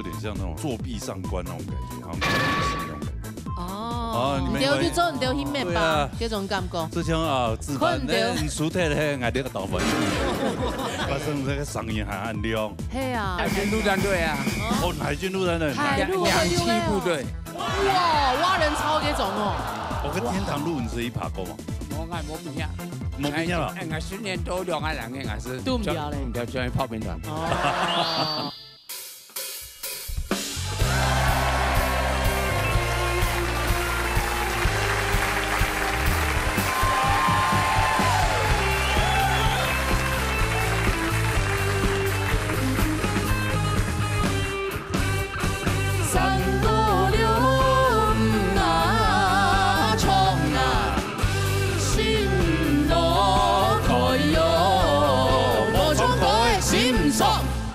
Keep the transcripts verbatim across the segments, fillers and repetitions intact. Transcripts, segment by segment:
有點像那種作弊上官那種感覺，好像考試那種感覺。哦，哦，你們有沒有？你就做你就去面吧，對啊。這種感覺。就像啊，自班，看到。哎，你輸忒了，嘿，𠊎這個倒分。發生那個聲音還很亮。嘿啊。海軍陸戰隊啊。哦，海軍陸戰隊。海陸海陸的哦。氧氣部隊。哇，蛙人操這種哦。我跟天堂陸雲是一爬過嘛。我，𠊎無物件。無物件了。哎，哎，𠊎訓練到兩個人个，𠊎是都毋曉咧。就，就，就泡麵團。哦。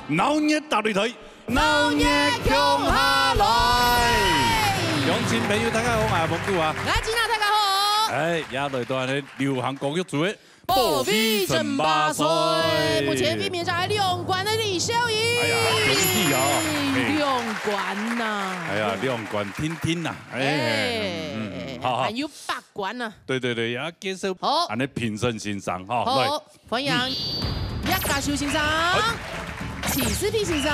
鬧熱大擂台。 鬧熱共下來！鄉親朋友，大家好，𠊎係蒙古啊。𠊎係金娜，大家好。哎，也來到咱个流行歌曲組个保衛爭霸賽。目前衛冕上還兩冠个李孝儀。哎呀，恭喜哦！嘿。兩冠吶。哎呀，兩冠定定吶。哎，哎，嗯，嗯，好，好。還有八冠呢。對，對，對，也介紹好。恁呢評審先生，哈，好。來。 歡迎葉嘉修先生、徐世平先生、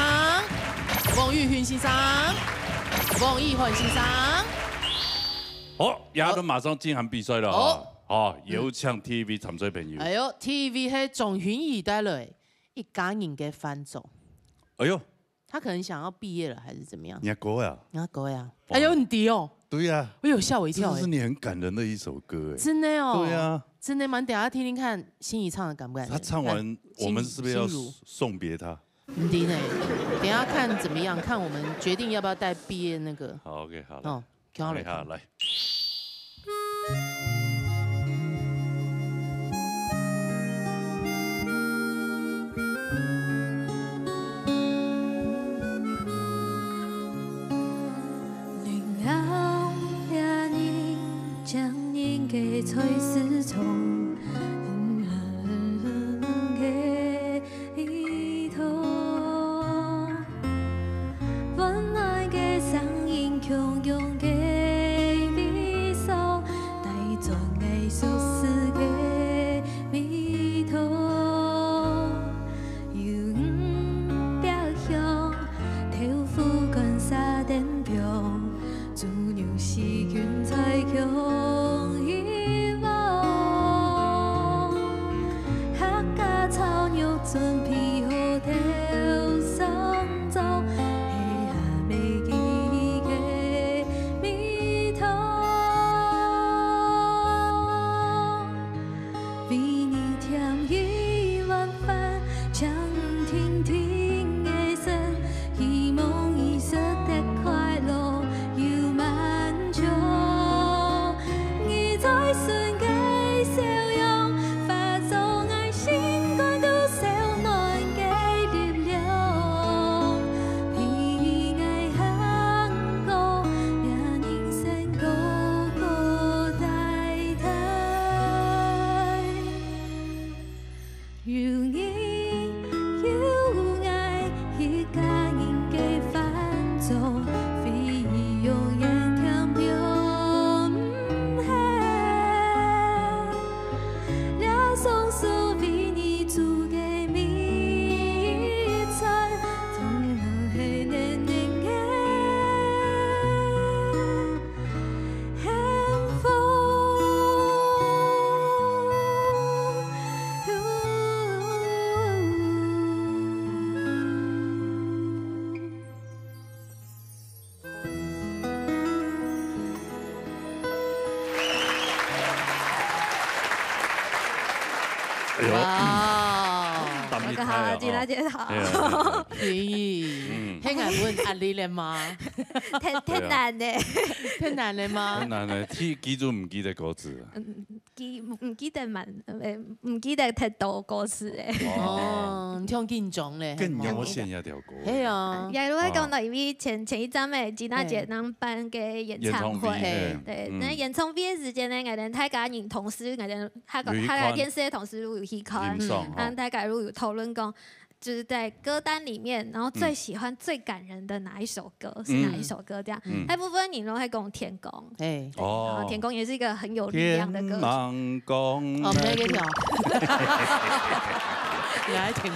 黃宇勳先生、黃以煥先生。好，這下都馬上進行比賽了哈。好。好，有請第一位參賽朋友。哎喲，第一位係鍾薰怡帶來一家人个飯桌。哎喲， 他可能想要畢業了，還是怎麼樣？你還高呀？你還高呀？哦。哎喲，你低哦。對呀。哎喲，嚇我一跳哎。這就是你很感人的一首歌哎。真的哦。對呀。真的嗎？你等一下聽聽看，薰怡唱的敢不敢？他唱完，來，我們是不是要心如。送別他？你聽呢？等一下看怎麼樣，看我們決定要不要帶畢業那個。好，OK，好，來。哦。 聽好了。好，來。溫暖个聲音，共樣个微笑，帶轉𠊎熟識个味道。油煙白香，豆腐乾沙丁香， 豬肉四斤菜共一瓮，客家炒肉準備好頭上桌，係阿姆記憶个味道。 為你添一碗飯，淨定定个身，希望你食得快樂又滿足。你在身个笑容，化作𠊎心肝肚燒暖个力量，陪𠊎行過這人生 高高低低。有你有𠊎，一家人个飯桌，回憶永遠添滿係。這雙手為你煮个每一餐， 總能係人人个幸福。哎喲，哇，當厲害啊，大家好，哈。金娜姐好。哎呀，哎呀。咦，嗯。係𠊎分壓力了嗎？太，太難了。對啊。太難了嗎？太難了，記，記住毋記得歌詞啊。嗯，記，毋記得滿，呃，毋記得太多歌詞誒。哦，你忒緊張咧，跟你要我選一條歌。係啊。也有講到，因為前，前一站誒，金娜姐，嘿，能辦个演唱會。演唱會，嘿。對，嗯。那演唱會个時間呢，𠊎等大家人同事，𠊎等 客家，有去看。客家電視个同事都有去看，有上，嗯。啊，大家都有討論講，就是在歌单裡面，然後最喜歡、最感人的哪一首歌是哪一首歌？這樣，大部分人都會講《天光》，哎，然後《天光》也是一個很有力量的歌曲。天光，哦，沒給跳，你還挺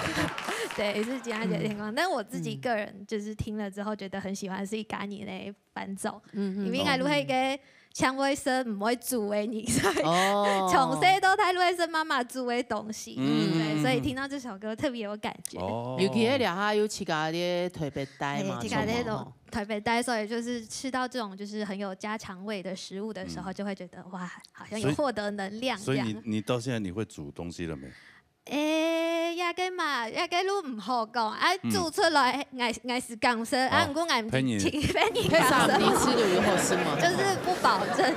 對，也是今天的《天光》。但我自己個人就是聽了之後覺得很喜歡，是一个人的伴奏，因為應該如果一个 像衛生毋會煮个人，所以從細到大衛生媽媽煮个東西，對，所以聽到這首歌特別有感覺。尤其係這下有自家个台北帶嘛，自家个台北帶，所以就是吃到這種就是很有家常味的食物的時候，就會覺得哇，好像有獲得能量這樣。所以你你到現在你會煮東西了沒？ 誒，這个嘛，這个都毋好講，啊，煮出來，𠊎𠊎係講說，啊，毋過𠊎毋係請別人講說，你吃的有好吃嗎？就是不保證。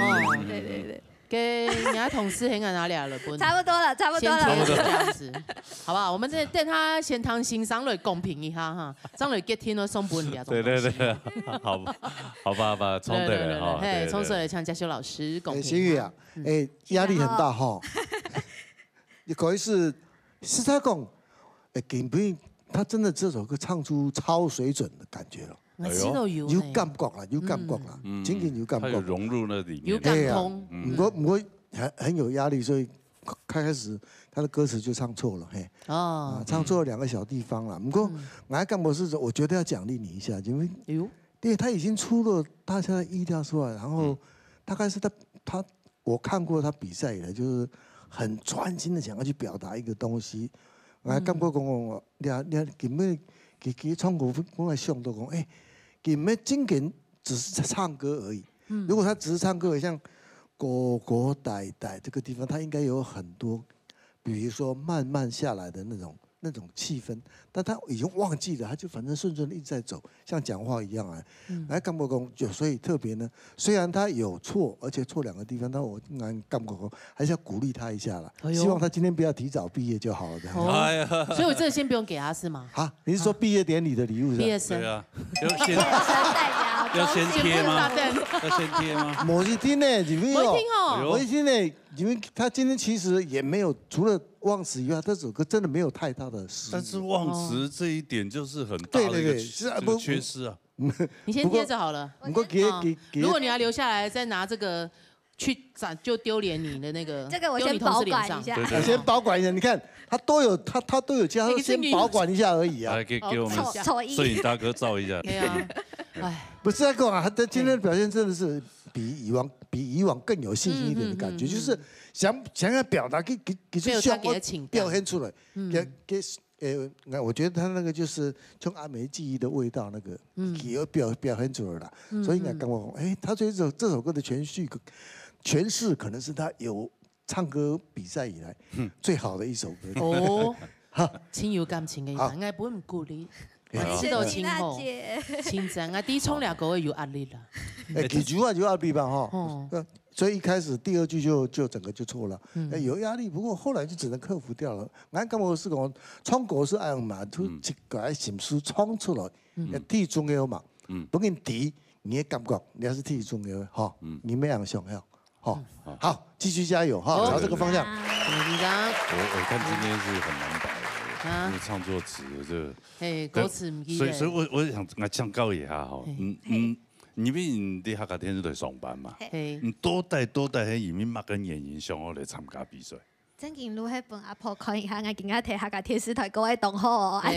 哦，對對對，給人家同事很敢拿了了，不，差不多了，差不多了。先貼這樣子，好不好？我們這等他先聽先生來公平一下哈，上來給聽了送分你啊，對對對，好，好吧好吧，衝對了哈，嘿，衝出來，請嘉修老師公平。新宇啊，哎，壓力很大哈。 你可以是实在讲，哎，根本他真的这首歌唱出超水准的感觉了。我知道有，有感觉啦，有感觉啦，真正有感觉。他有融入那里面，有感通。不过不过很很有压力，所以开开始他的歌词就唱错了，嘿，哦啊，，唱错了两个小地方啦。不过我还感觉是，我觉得要奖励你一下，因为哎呦，因为他已经出了大家的意料之外，然后大概是他他我看过他比赛以来，就是很专心的想要去表达一个东西。我还感觉讲哦，你看你看今日其实唱歌本来想到讲，哎，今日真正只是唱歌而已。如果他只是唱歌，像国国代代这个地方，他应该有很多，比如说慢慢下来的那种那种气氛，但他已经忘记了，他就反正顺顺地一直在走，像讲话一样啊。来，感觉讲就所以特别呢，虽然他有错，而且错两个地方，但我感感觉讲还是要鼓励他一下啦。哎呦希望他今天不要提早毕业就好了，这样。哦哎呀，所以我这个先不用给他是吗？啊，你是说毕业典礼的礼物是吧？毕业生对啊，要先要先贴吗？要先贴吗？某一天呢，你没有我听哦，我一听呢，因为他今天其实也没有，除了忘词以外，这首歌真的没有太大的诗意。但是忘词这一点就是很大的一个对对对是啊不这个缺失啊。你先贴着好了。不过给啊给给，如果你要留下来，再拿这个去斩，就丢脸你的那个，这个我丢你同事脸上先保管一下对对啊，先保管一下。你看他都有他他都有加，哎先保管一下而已啊。来，给给我们丑丑一摄影大哥照一下。对啊，哎，不是在讲啊，他今天的表现真的是比以往比以往更有信心一点的感觉，嗯嗯嗯就是想想要表达给给给没有想他给他请表现出来，给给呃，那我觉得他那个就是从阿梅记忆的味道那个，给表表现出来了，所以应该跟我讲，哎，他对这首这首歌的全序诠释可能是他有唱歌比赛以来最好的一首歌。哦，亲有感情的一个，应该不会很鼓励。哎知道亲好，姐，亲真啊，第一冲两个有压力了。哎，几句话就二 B 吧哈。哦呃所以一开始第二句就就整个就错了，哎，有压力，不过后来就只能克服掉了。俺感觉是讲，唱歌是爱用嘛，就一个心思唱出来，要提重要嘛，不给你提，你的感觉，你还是提重要哈，你没样想要，哈，好，继续加油哈，好朝这个方向。怎么紧张？我我看今天是很难打的，啊因为唱作词这个，嘿，歌词唔记得。所以所以我我想来请教一下哈，嗯嗯，因为你在客家电视台上班嘛，嘿，你多带多带，还有没有跟演员想要来参加比赛？正經路係分阿婆看一下，𠊎今日睇客家電視台各位同學哦。哎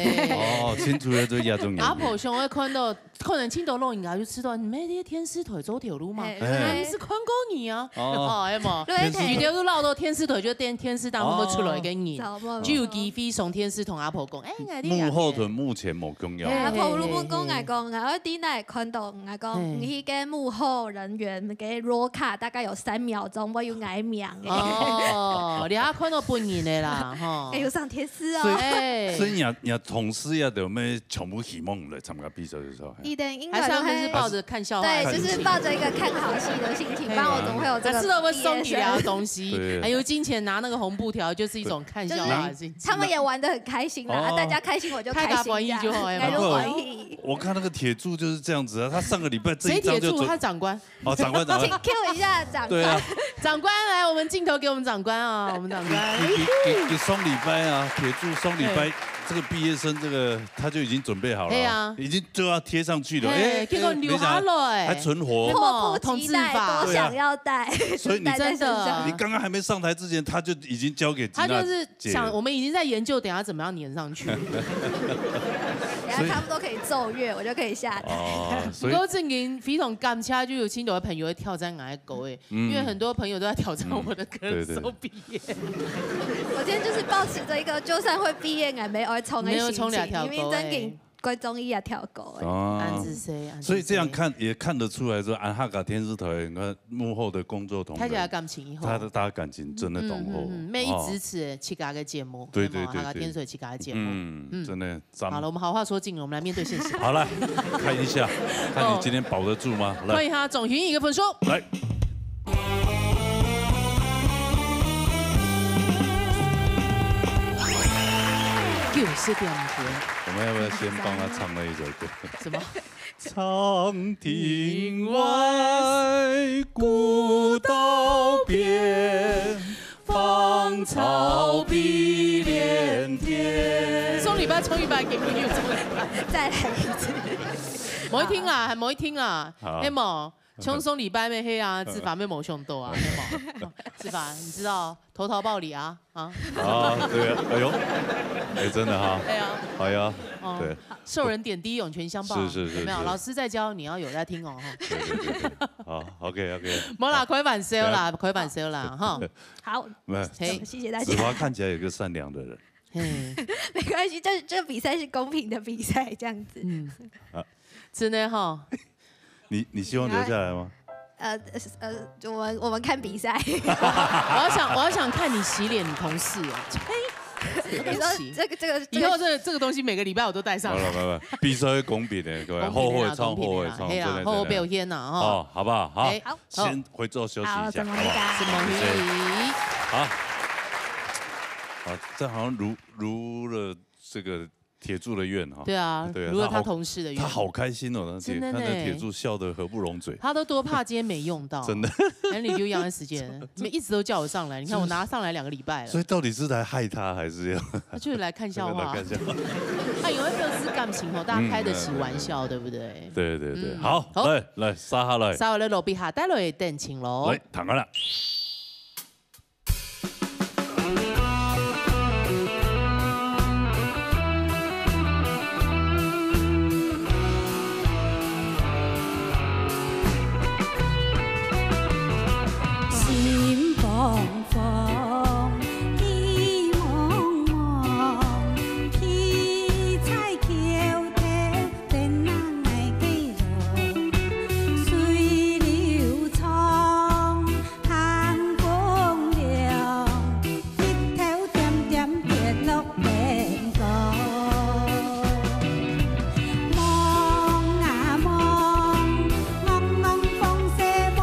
哦，清楚了，这个亚洲演员。阿婆想要看到，可能青島老人家就知道，你没在電視台做頭路嘛，哎他们是看过你啊。哦哦，哎嘛，路係佢就落到電視台就電電視當中會出來个人，找我就有機會上電視同阿婆講，哎，𠊎幕後同幕前無共樣。哎阿婆如果講𠊎講，𠊎愛在哪看到？𠊎講，嘿你去个幕後人員个roll卡大概有三秒鐘，會有𠊎名个。哦，你還看到本人的啦，哈哎，。有上電視所以哦。哎，所以你你同事也都没全部希望來參加比賽的時候，一定應還是他們是該都係抱著看笑話的對，心情。就是抱著一個看好戲的心情，不然我怎麼會有這個還是都會送你畢業生啊東西，對還有金錢拿那個紅布條，就是一種看笑話的心情。他們也玩得很開心啦，哦大家開心我就開心，大家歡喜就好這樣哎大家歡喜。我看那個鐵柱就是這樣子啊，他上個禮拜這誰鐵柱？一張就走他長官。哦，長官長官，請Q一下長官。對啊，長官來，我們鏡頭給我們長官啊，我們長官。你你你你上禮拜啊，鐵柱上禮拜这个毕业生，这个他就已经准备好了，对啊。已经就要贴上去了，嘿，哎，结果留下来，哎，没想到还存活。对嘛，迫不及待，同志法。多想要戴，对啊。所以你戴在身上。真的。你刚刚还没上台之前，他就已经交给吉娜姐。他就是想，我们已经在研究，等下怎么样粘上去。等下差不多可以奏乐，我就可以下台。哦，所以不过正经非常感谢，就有真多朋友会挑战𠊎个歌，哎，嗯。因为很多朋友都在挑战我的歌手毕业。嗯，对，对。 我今天就是抱持着一个，就算会毕业，也没有冲的心情，没有冲了跳过，因为真的怪中意啊跳过。哦。安子谁？安子谁？所以这样看也看得出来说，安哈嘎电视台，你看幕后的工作同仁，大家感情好。他的，大家感情真的同好。嗯，嗯，嗯，每一支持自家个节目，哦。对，对，对，对，对。安哈嘎电视台自家个节目。嗯，嗯。真的，咱们好了，我们好话说尽了，我们来面对现实。好，来，看一下，看你今天保得住吗？来。看一下总评一个分数。来。 九十点五分。我们要不要先帮他唱那一首歌？什么？长亭外，古道边，芳草碧连天。送礼拜，送礼拜，给你，送礼拜。再来一次。没听啦，还没听啦。好。那么， 冲送礼拜咩？嘿啊，志凡没有想到啊，对吗？志凡，你知道投桃报李啊？啊？啊，对啊，哎呦，哎，真的哈。哎呀。哎呀，哦，对。受人点滴，涌泉相报啊，是，是，是，有没有？是。老师在教，你要有在听哦，哈。对，对，对，对。好，OK，OK。没啦，开玩笑啦，对啊。开玩笑啦，哈。好，没有，嘿。谢谢大家。子华看起来有个善良的人。嘿。没关系，这，这比赛是公平的比赛，这样子。嗯。啊。真的哈。你，你希望留下来吗？呃，呃，我们，我们看比赛。我要想，我要想看你洗脸同事哦。你说这个，这个，以后这个，这个东西每个礼拜我都带上来。没有，没有，没有，比赛会公平的，各位，公平的啦，后会唱，公平的啦，后会唱，嘿啦，真的，后会表现啦，真的。哈。哦，好不好？好。哎，好。先回座休息一下，好，怎么好不好？一下？什么意思？好。好，这好像如，如了这个铁柱的愿哈。对啊，对啊，如了他同事的愿。他好，他好开心哦，那铁，真的呢。看那铁柱笑得合不拢嘴。他都多怕今天没用到。真的。哎，你就一样的时间，你们一直都叫我上来，你看我拿上来两个礼拜了。所以到底是来害他还是要，他就是来看笑话。来看笑话。哎，有没有表示感情哦？大家开得起玩笑，嗯，对不对？对，对，对。嗯，好，好。来，来，沙哈来。沙哈来，罗比哈，带来等情喽。来，谈过了。 心慌慌，意茫茫，企在橋頭等人來過路，水流長， 寒風涼，日頭點點跌落邊角。望啊望，望望風勢望，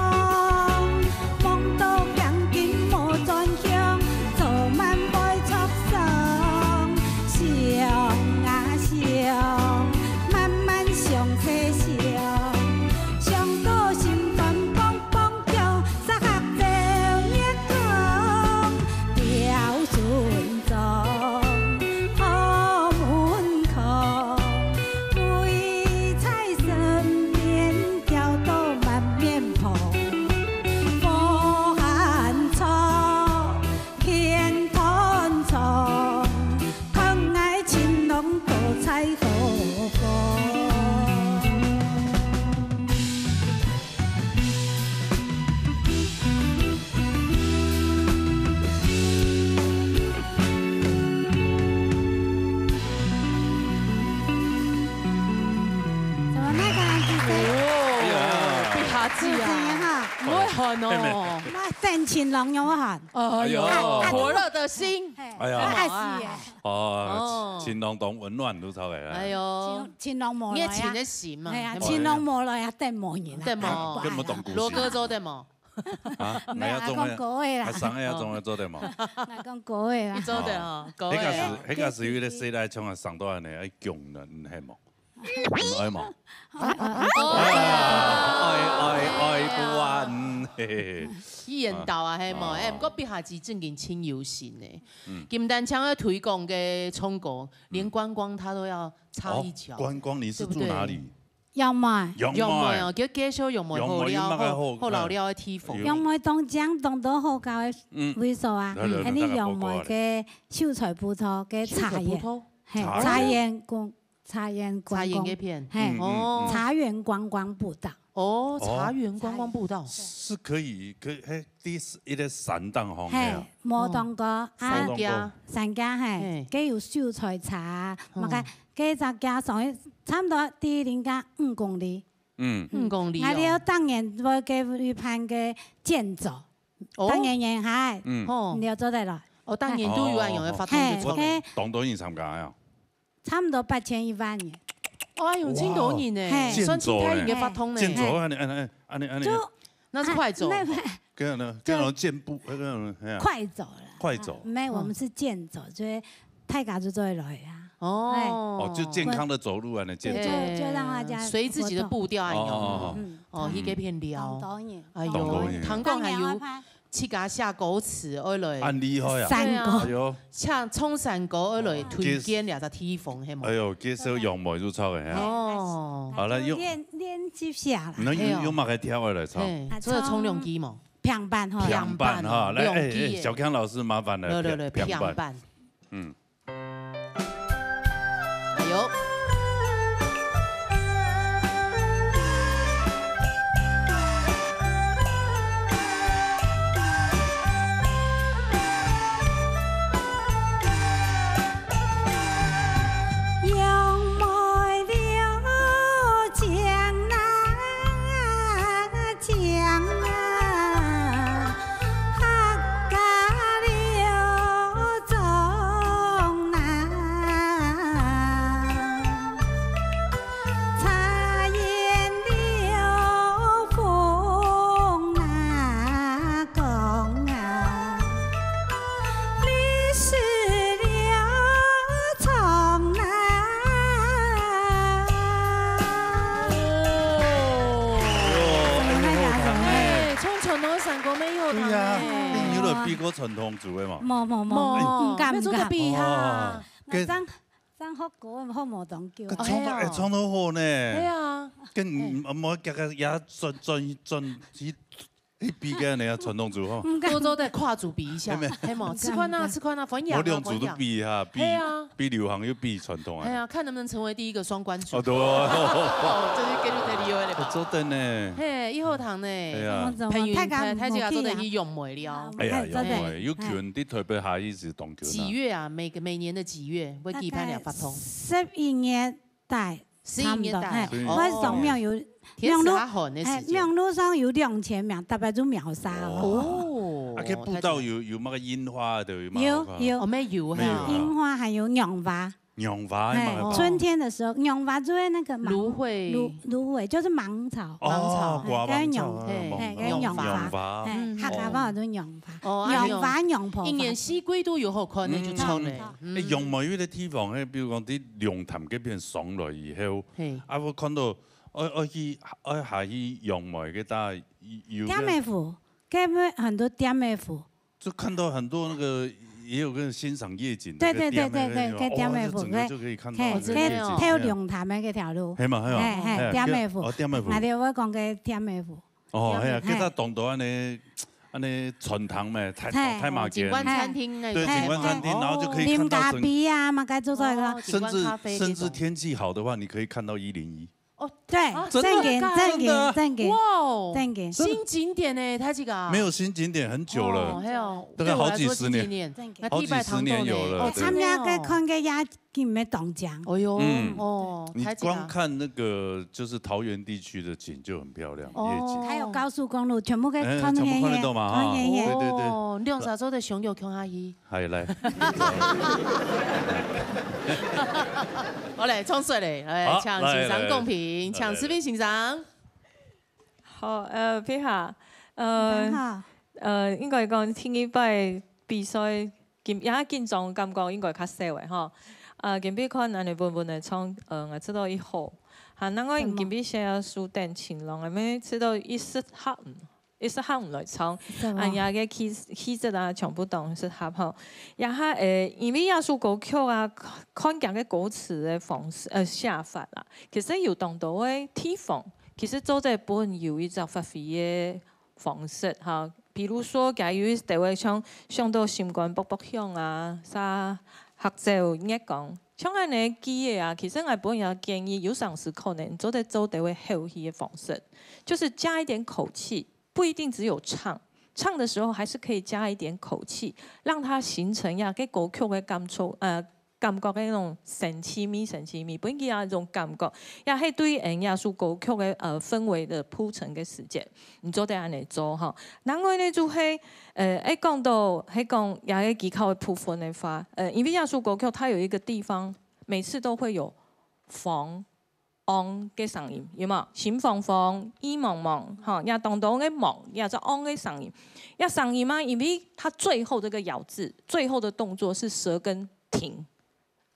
望到現今無轉向，早晚會著霜。想啊想，慢慢詳細想，想到心肝怦怦 叫，沙客照月光，吊船樁，好門框，圍在身邊，叫到滿面紅。無閒坐，天斷腸，疼愛情郎多彩多光。 怎麼那個很直接？哦，比哈子啊，是這樣哈。毋會寒哦。那等情郎有無寒？哎呦，哎呦，火熱的心。嘿，哎呀。愛死耶！哦，哦。情郎當溫暖，都超會啊。哎呦，情，情郎無來啊。你也情的心嘛，哎呀，有沒有？情郎無來啊，等無人啊。等無。啊，根本懂故事。羅哥做等無？ 啊，沒有，啊，講國語啦。啊，上個要中文做得無？啊，講國語啦。你做得哦，國語啊。彼個是，彼個是有一個世代唱啊，上到安尼，愛強人，係無？毋愛無？哦。愛，愛，愛不完。嘿嘿嘿。一言道啊，嘿嘛，啊。哎，毋過碧霞姊正經盡有心呢。嗯。毋單淨愛推廣个唱歌，連觀光她都要插一腳。哦，觀光，你是住哪裡？對不對？楊梅。楊梅。楊梅哦，叫介紹楊梅好尞，楊梅有麼个好，好，好尞尞个地方。有。楊梅當靚，當多好搞个位所啊。嗯。來，來，來，恁呢楊梅个秀才步道个茶園，秀才步道？嘿，茶園。茶園公 茶園觀光，茶園該片。嘿，嗯，嗯，嗯。哦。茶園觀光步道。哦，哦。茶園觀光步道。是可以，可以，嘿，第一个山頂吼，嘿，嘿啊。無當高啊，山腳。山腳，嘿，嘿。該有秀才茶，嗯。麼个，該隻腳上去，差不多離人家五公里。嗯。五公里哦。𠊎兜當然會該一盤个健走，哦。當然沿海，嗯。哦。你就做得了。哦，當然都有恁樣个活動就做得。嘿，該當多人參加呀。 差不多八千一萬人。哎喲，哇，真多人呢，嘿。算真大型个活動呢。健走呢？健走恁呢，恁呢，恁呢，恁呢。就，那是快走。啊，沒有，沒有。跟人呢，就跟人健步，呃，跟人，哎呀。快走了。快走。啊，沒有，我們是健走，所以大家就做得來啊。哦。哎。哦，就健康的走路啊，那健走。對，就，就讓大家隨自己的步調啊，活動。哦，哦，哦。嗯。哦，嗯。去該片尞。當多人。哎喲，當多人。聽講還有 自家寫歌詞，愛來。恁厲害啊！山歌。對啊。哎喲。像唱山歌，愛來推薦這隻地方，係無？哎喲，介紹楊梅就著个，哈。哦。好了，有，練，練習下啦。那有，嘿哦。有麼个調愛來唱？嘿，啊，做得唱兩句無？唱平板吼。平板哈，來，兩句耶。哎，哎，小強老師，麻煩了，來，來，來，平，平板。平板。嗯。 哎喲。杨梅柳江南 江南，客家柳中南，茶园柳风那光啊。 哦。哎，很好聽哎。哎，唱傳統山歌乜好聽哎。對呀，你有來比過傳統組的嘛？無，無，無，無，毋敢，毋敢。愛做得比哈。哦，該，正，正學過，學無當久。該唱到，哎呀。哎，唱到好呢。對啊。跟，嗯，無，加个也轉，轉，轉去 去比个呢，傳統組吼。毋敢。多做得跨組比一下，係無？係無？試看啊，試看啊，歡迎啊，我兩組都比哈，歡迎。比，係啊。比流行又比傳統啊。係啊，看能不能成為第一個雙關組。哦，對哦。哦，這是給你，給你有的吧？哦，做得呢。嘿，以後堂呢。係啊。怎麼，怎麼？朋友，大家，大家做得去楊梅了。哎呀，楊梅，有可能在台北下一直當久呢。幾月啊？每個，每年的幾月會舉辦了活動？大概十一月 帶，十一月帶，差不多，嘿，哦。我上網有，天時較寒个時節。網路，嘿，網路上有兩千名，大概就秒殺哦。哦。啊，該步道有，有麼个櫻花的，有麼个好看？有，有。哦，乜有，乜有啊。嘿，櫻花還有娘花。娘花，嘿，還蠻好看。春天的時候，娘花就會那個芒，蘆葦。蘆，蘆葦，就是芒草。哦，芒草。瓜芒草，嘿，跟娘，嘿，嘿，跟娘花。娘花。嘿，嗯。客家話就娘花。哦，啊，娘花，娘婆花。一年四季都有好看，那就唱嘞。嗯。嗯。哎，楊梅有个地方，嘿，比如講，在 龍潭該片上來以後，嘿。啊，𠊎看到，愛，愛去，愛下去楊梅該搭，有，有个店仔湖，該邊很多店仔湖。就看到很多那個，也有个欣賞夜景的，對，對，對，對，對，該店仔湖，哇，該整個就可以看到那個夜景，該，該跳龍潭的該條路。係嘛，係嘛，嘿，嘿，係，店仔湖。哦，店仔湖。𠊎兜會講該店仔湖。 哦，係啊，有，嘿。該搭當多恁呢，恁呢餐廳咩，大，嘿。大馬街。景觀餐廳那種。對，景觀餐廳，嘿，嘿。然後就可以看到整，啉咖啡啊，嘛，該做做一個。哦，甚至，景觀咖啡這種。甚至天氣好的話，你可以看到一零一。哦，對，啊，真的？正經，正經，真的啊？正經。哇哦，正經。新景點呢，它這個啊。沒有新景點很久了，哦，係哦，大概好幾十年。對我來說新景點，正經。好幾十年有了，哦，對。參加該看該夜 景乜當靚。哎喲，嗯。哦，你光看那個，就是桃園地區的景就很漂亮，哦。夜景。還有高速公路，全部可以看，哎，全部看得到嘛，哈。看遠遠。對，對，對。哦，兩儕做得相約共下去。好，來。好嘞，衝水嘞，來，好，請先生公平，來，來，來。請思敏先生。好，呃，皮卡，呃，你好。呃，應該講第二擺比賽 緊，也緊張感覺應該較少个吼。啊，今晡看恁呢穩穩个唱，呃，𠊎試著一好。還另外今晡寫書等情郎，𠊎乜試著一適合，嗯，也適合毋來唱，係無？恁樣个氣氣質啊，全部都適合吼。也下誒，因為這首歌曲啊，看佢个歌詞个方式，呃，寫法啦，其實有當多个地方，其實做得分有一隻發揮个方式哈。比如說，假如一兜个像想到心肝噗噗響啊，啥黑晝月光，像恁樣个句仔啊，其實𠊎本人建議，有常時可能做得做得會後戲个方式，就是加一點口氣。 不一定只有唱，唱的時候還是可以加一點口氣，讓它形成呀，給歌曲的感觸，呃，感覺的那種神奇味、神奇味，分佢啊一種感覺，也係對人家首歌曲的呃氛圍的鋪陳跟時間，你做得恁樣做哈。另外呢，就係呃，愛講到，係講也係技巧的部分的話，呃，因為這首歌曲它有一個地方，每次都會有風 昂个聲音，有無？心慌慌，意茫茫，吼，也當多个茫，也係昂个聲音。也聲音嘛，因為它最後這個咬字，最後的動作是舌根停，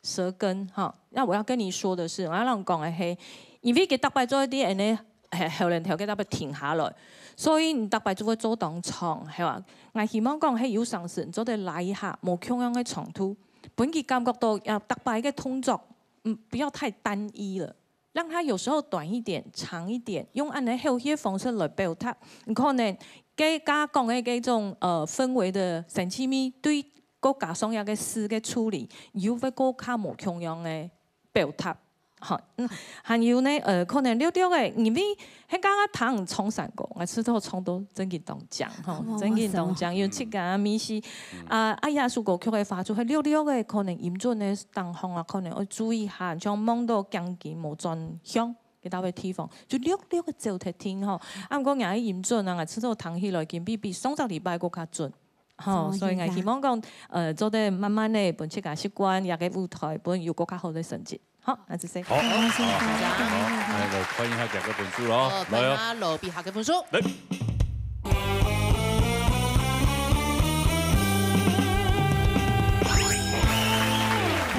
舌根，哈。那我要跟你說的是，我要讓你講个係，因為佢逐擺做一啲恁樣，喉喉嗹頭，佢逐擺停下來，所以你逐擺就會做當長，係吧？𠊎希望講，係有常時你做得拉一下，無共樣个長度，分佢感覺到，啊，逐擺个動作，嗯，不要太單一了。 讓它有時候短一點、長一點，用恁樣後戲个方式來表達。你可能該加講个該種呃氛圍的神奇味，對各家商業个詩个處理，又會過較無共樣个表達。好，嗯，還有呢，呃，可能略略个，因為迄剛剛聽唱山歌，𠊎試著唱到真經當靚吼，真經當靚，有自家个味緒。啊，啊，這首歌曲个話，就會略略个可能音準个當中啊，可能愛注意下，像望到頸根無轉向。 其他个地方，就略略个走忒停吼。啊，毋過𠊎个音準啊，𠊎試著聽起來，今比比上隻禮拜閣較準。吼，所以𠊎希望講，呃，做得慢慢个分自家習慣，這個舞台，分有閣較好个成績。好，那就係。好，好，好，好，來看一下這個分數囉，來哦。看下羅比下个分數。來。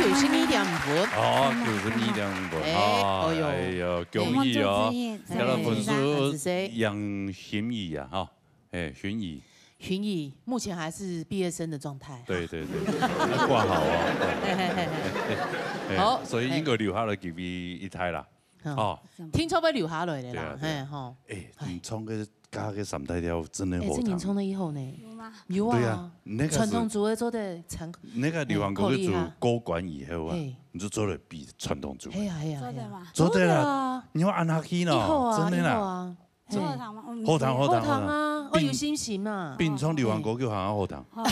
九十二點五分。哦，九十二點五分，哎，哦，哎喲。哎呀，恭喜哦！哎，這個分數贏心怡啊，哈，哎，心怡。心怡目前還是畢業生的狀態。對，對，對，對，掛號啊。嘿，嘿，嘿，嘿。哎，好，所以應該留下來給你一台啦。 哦，聽說會留下來个啦，對啊，對啊。嘿，吼。哎，你唱个加个三大調真的好聽。哎，這你唱得以後呢？有嗎？有啊，對啊，那個是傳統組的做得參，那個流行歌曲組過關以後啊，嘿。你就做得比傳統組。嘿啊，嘿啊，嘿啊。做得嗎？做得啦，做得啊。你要按下去呢，以後啊，真的啦。以後啊，嘿。做得嗎？嗯，好聽，好聽，好聽啊，好聽。哦，有信心啊。比你唱流行歌曲還要好聽。 好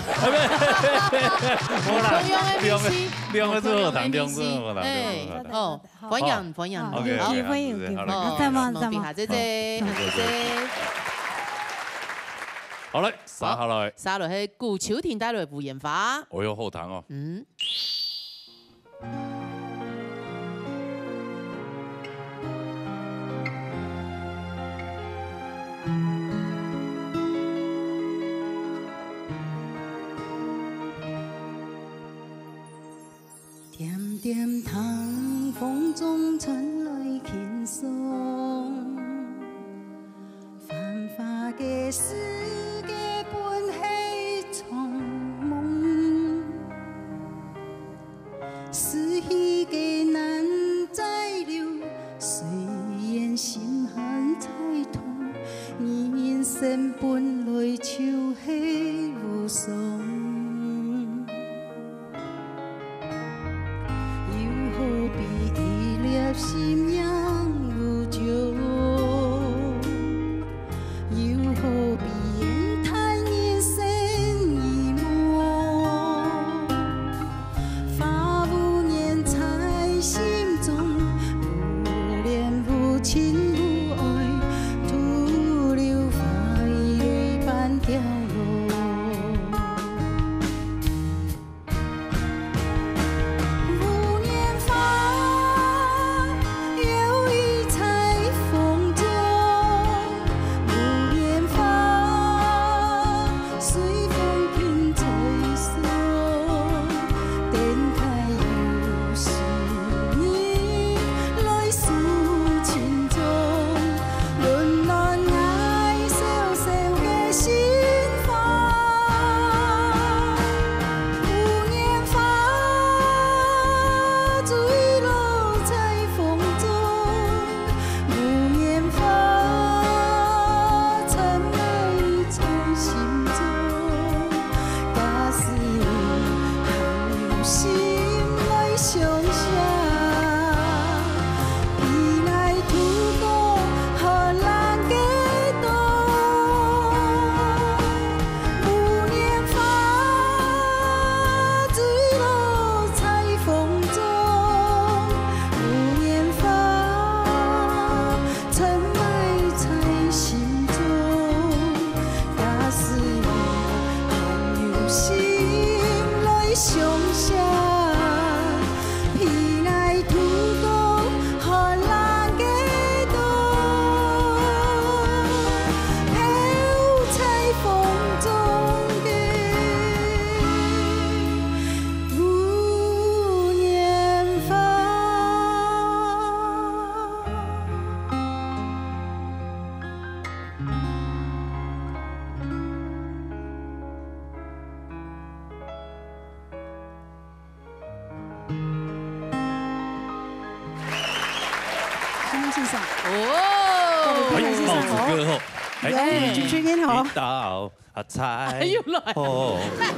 啦，兩個，兩個字好談，兩個字好談，哎，兩個字好談。哦，歡迎，歡迎。OK，好，OK，歡迎，歡迎，好，好，再忙，再忙。比下，謝謝，謝謝。好嘞，接下來，接下來係古秋婷帶來無煙花。哦喲，好聽哦。嗯。 點點聽風中傳來輕鬆，繁華个世界本係場夢。逝去个難再留，雖然心還在痛，人生本來就係無常。 又何必一粒心硬如石？又何必怨嘆人生已無？花無言在心中，無戀無情無愛，徒留花蕊半掉落。哦，哎，帽子哥吼，哎，耶，主持人好。一道啊，彩虹，又來。我在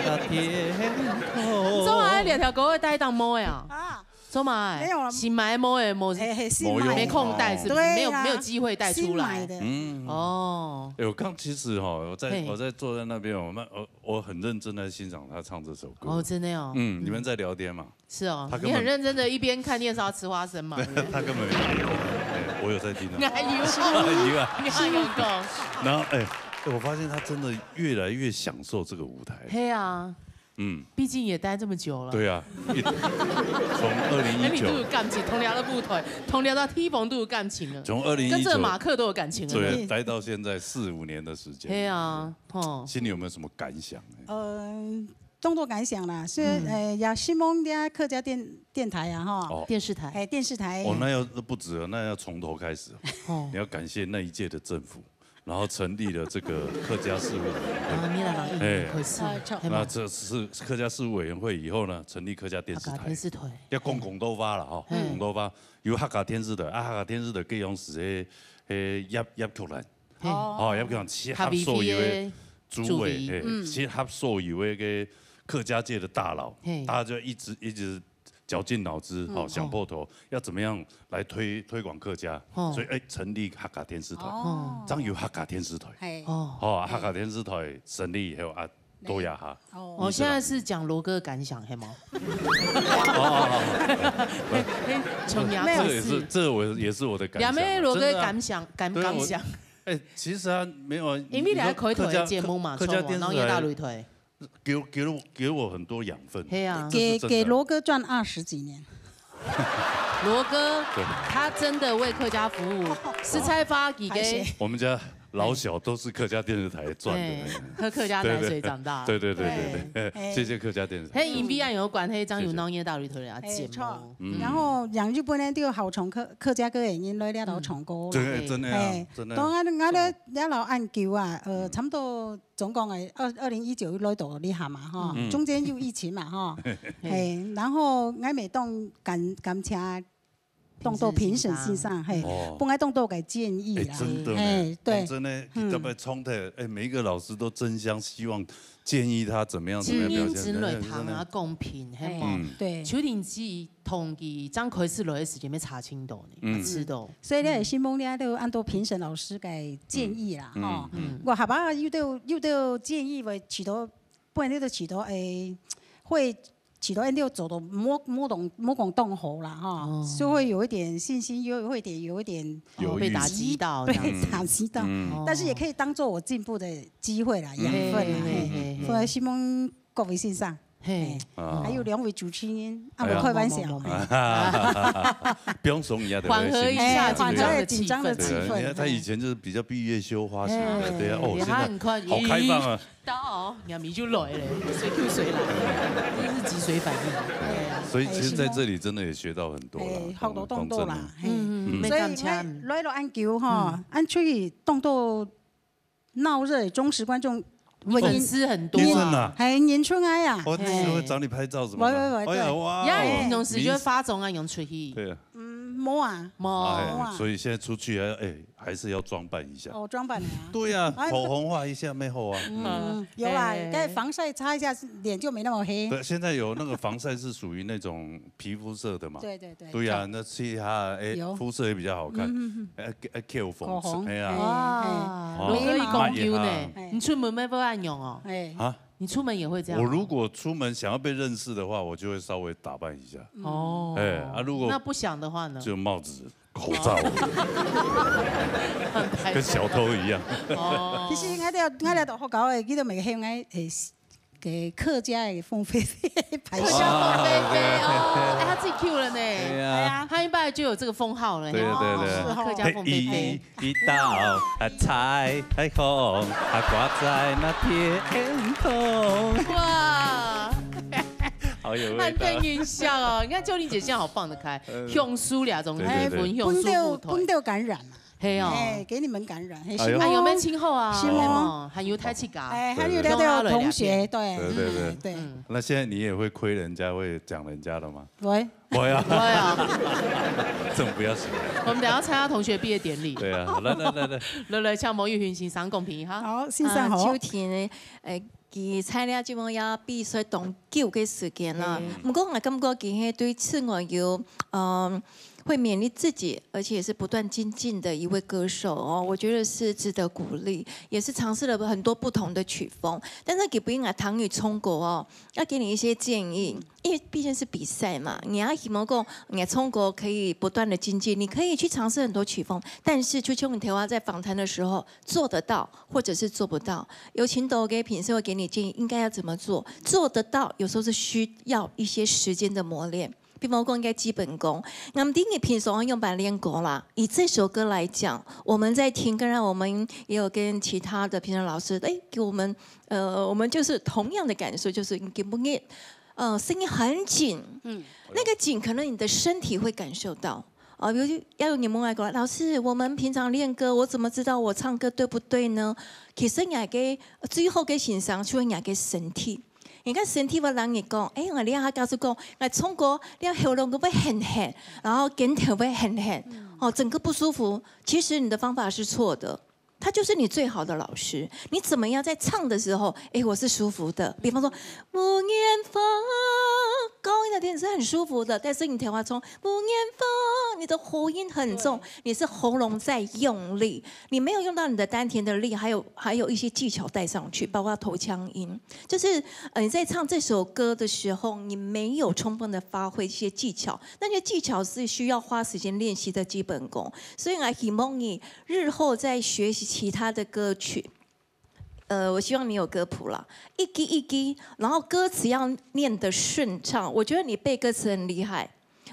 那天空。你做麼个兩條歌會帶到毛的啊？啊，做麼个？沒有啊。新買的毛的，沒，嘿，嘿，新買的。沒空帶，是不是？對啊，沒有，沒有機會帶出來。新買的。嗯。哦。哎，我剛其實哈，我在，嘿。我在坐在那邊，我們，我，我很認真在欣賞他唱這首歌。哦，真的哦。嗯，你們在聊天嘛？ 是哦，他根本你很認真的一邊看電視要吃花生嘛。他根本没听过。哎，我有在听啊。你還有空，哎，有啊。你還有空。然后，哎，哎，我发现他真的越来越享受这个舞台。嘿啊，嗯，毕竟也待这么久了。对啊，一，从二零一九，哎，你都有感情，同僚的舞台，同僚的地方都有感情了，从二零一九，跟这个马克都有感情了。对，待到现在四五年的时间。嘿啊，吼。心里有没有什么感想？嗯， 當多感想啦，所以，嗯。呃，也希望這客家電，電台啊，吼。哦。電視台。哎，電視台。哦，那要，那不止了，那要从头开始哦。哦。你要感谢那一届的政府，然后成立了这个客家事务委员会。啊，你來講，哎。可是，啊，著。那这是客家事务委员会以后呢，成立客家电视台。客家電視台。要講廣東話了哈，嗯。廣東話有客家電視台，啊，客家電視台該樣時，嘿，嘿，葉，葉菊蘭。 嘿。哦。哦，葉菊蘭集合所有的主委，嘿，嗯。集合所有的个客家界的大佬，嘿。大家就一直，一直绞尽脑汁，嗯。哦，想破头，要怎么样来推，推广客家。哦。所以，哎，成立客家电视台，哦。正有客家电视台。嘿。哦。哦，啊，客家电视台成立以后啊，到這下。哦。哦，現在是講羅哥的感想，嘿嗎？哦，哦，哦。嘿，從牙齒。这也是，这我也是我的感想啊。兩位羅哥的感想，真的啊。感，对啊，我，感想。 哎，其实啊，没有啊，因為你還開台的節目嘛，客家，客家電視台，從我農業大擂台。給我，給我，給我很多養分，嘿啊。这，这是真的。給，給羅哥賺二十幾年。羅哥，对。他真的為客家服務，實在發給，我們家老小都是客家電視台賺的。哎，喝客家奶水長大。对，对，对，对，对，对。哎。謝謝客家電視台。嘿，因為有關係，正有農業大擂台啊，哎，節目。著。嗯。然後，像日本呢，都有好唱客，客家歌的人來這頭唱歌啦。对，真的啊，哎，真的。當然，𠊎兜 這老恁久啊，呃，差不多總共誒，二，二零一九來到這下嘛，吼，嗯。中間有疫情嘛，吼，嘿。嘿，然後𠊎乜當感，感謝當多評審先生，嘿，哦。分𠊎當多个建議啦，哎，真的呢，嘿，對，講真的，嗯。特別衝突，哎，每一個老師都爭相希望建議他怎麼樣，怎麼樣表現，真的，真的。啊，公平，嘿嘛。嗯。對。邱鼎基 同佢正開始來个時間，乜差真多呢，嗯。啊，知道。所以呢，希望呢，都恁多評審老師个建議啦，嗯，吼。嗯，嗯。我下把有兜，有兜建議會起到，不然就起到，誒，會起到，誒，就做到無，無當，無講當好啦，吼。哦。就會有一點信心，又會點，有一點猶豫。被打擊到，對，這樣子。打擊到。嗯。但是也可以當作我進步的機會啦，養分啦，嘿，嘿，嘿，嘿。所以希望各位先生 嘿。哎，啊。還有兩位主持人，啊，哎呀。無開玩笑。無，無，無，無。不用慫人家的，緩和一下，哎，緊張的氣氛。緩和緊張的氣氛。對啊，你看他以前就是比較閉月羞花型的，哎，對啊，哦，現在他很快，好開放啊。咦，到哦，人家米就來了，隨就隨來，真是脊髓反應。對啊。所以其實在這裡真的也學到很多啦，哎，學到當多啦，講真的。嘿。嗯，嗯，嗯。所以，來，來到恁久吼，嗯。恁出去當多 鬧熱，忠實觀眾，粉絲很多啊。真的啊。還認出來啊。我，嘿。我找你拍照什麼的。喂，喂，喂，哎呀，對。哇哦，呀，你平常時就會化妝啊，用出去。對啊。嗯，無啊。無。哎，無啊。所以現在出去還要，哎，還是要裝扮一下。哦，裝扮的啊。對啊，哎，口紅畫一下，沒有啊。嗯，有啦，哎。該防曬擦一下，臉就沒那麼黑。對，現在有那個防曬是屬於那種皮膚色的嘛。對，對，對。對啊，那其他，哎，有。膚色也比較好看。嗯，嗯，嗯。哎，哎，口紅，口紅，哎呀。哎，哇，哎。哦。羅哥你講究呢。哎。你出門乜會恁樣哦？哎。啊？你出門也會這樣哦？我如果出門想要被認識的話，我就會稍微打扮一下。哦。哎，啊，如果那不想的話呢？就帽子、口罩，很開心。跟小偷一樣。哦。其實𠊎兜，𠊎兜學校的，佢都每個人，哎， 个客家个鳳飛飛，拍客家鳳飛飛哦，哎，他自己 Q 了呢。對啊。哎呀，他一般就有這個封號了，對，對，對。哦，是哦。客家鳳飛飛。嘿，一，一道啊，彩虹啊，掛在那天空。哇，好有味道。很有印象哦。你看秋玲姐現在好放得開，嗯。鄉愁啦，這種，對，對，對。哎，分鄉愁舞台。本土，本土感染嘛。係哦。哎，給你們感染，嘿，哎喲。是嗎？還有無盡好啊？是嗎？係無？還有大自家。哎，還有那個同學，對，對，對，對。哎，對。嗯。那現在你也會虧人家，會講人家了嗎？喂。喂啊。喂啊。這種不要說。我們等下參加同學畢業典禮。對啊，來，來，來，來。來，來，請毛玉雲先生講評一下。好，先生好。啊，秋天呢，呃，佢在這个節目也比賽當久个時間啦。嗯。毋過𠊎感覺佢係對自我有，嗯，會勉勵自己，而且也是不斷精進的一位歌手哦，我覺得是值得鼓勵，也是嘗試了很多不同的曲風。但是佢本來聽你唱歌哦，要給你一些建議，因為畢竟是比賽嘛，你要希望講，你的唱歌可以不斷的精進，你可以去嘗試很多曲風，但是就像你頭下在訪談的時候做得到，或者是做不到。有請到个評審會給你建議，應該要怎麼做，做得到，有時候是需要一些時間的磨練。 比方講，應該基本功。那麼第一，平常用來練歌啦。以這首歌來講，我們在聽，剛才我們也有跟其他的評審老師，哎，給我們，呃，我們就是同樣的感受，就是你根本，呃，聲音很緊，嗯。那個緊可能你的身體會感受到。啊，比如要有你們來講，老師，我們平常練歌，我怎麼知道我唱歌對不對呢？其實你還可以，最後个欣賞，就係你个身體。 你看身體會摎你講，哎，𠊎這下假使講，𠊎唱歌，這喉嚨會很絚，然後肩頭會很絚，哦，整個不舒服。其實你的方法是錯的，他就是你最好的老師。你怎麼樣在唱的時候，哎，我是舒服的。比方說，無言花，高音的點是很舒服的，但是你頭下唱無言花，你的喉音很重，對。你是喉嚨在用力， 你沒有用到你的丹田的力，還有，還有一些技巧帶上去，包括頭腔音。就是，呃，你在唱這首歌的時候，你沒有充分地發揮一些技巧，那些技巧是需要花時間練習的基本功。所以呢，希望你日後在學習其他的歌曲，呃，我希望你有歌譜啦，一句一句，然後歌詞要念得順暢。我覺得你背歌詞很厲害，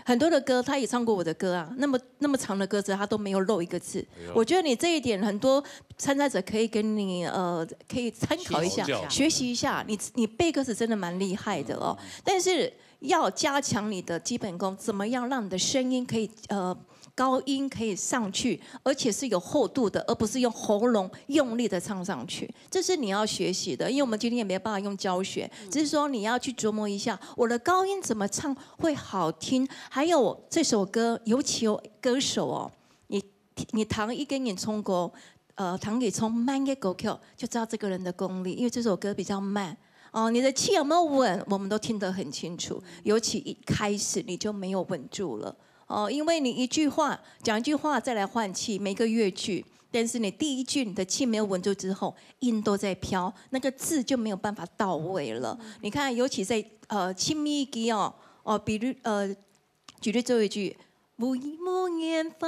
很多的歌，他也唱過我的歌啊，那麼，那麼長的歌詞，他都沒有漏一個字。哎喲。我覺得你這一點，很多參賽者可以跟你，呃，可以參考一下，學習一下。學習一下。你，你背歌詞真的蠻厲害的哦。嗯。但是要加強你的基本功，怎麼樣讓你的聲音可以，呃，高音可以上去，而且是有厚度的，而不是用喉嚨用力地唱上去。 這是你要學習的，因為我們今天也沒有辦法用教學，嗯。只是說你要去琢磨一下，我的高音怎麼唱會好聽，還有這首歌，尤其有歌手哦，你，你聽一個人唱歌，呃，聽佢唱慢的歌曲，就知道這個人的功力，因為這首歌比較慢。哦，你的氣有沒有穩，我們都聽得很清楚，尤其一開始你就沒有穩住了。 哦，因為你一句話，講一句話再來換氣，每個樂句，但是你第一句你的氣沒有穩住之後，音都在飄，那個字就沒有辦法到位了。你看，尤其在，呃，親密機哦，哦，比如，呃，舉例最後一句，無，無言花，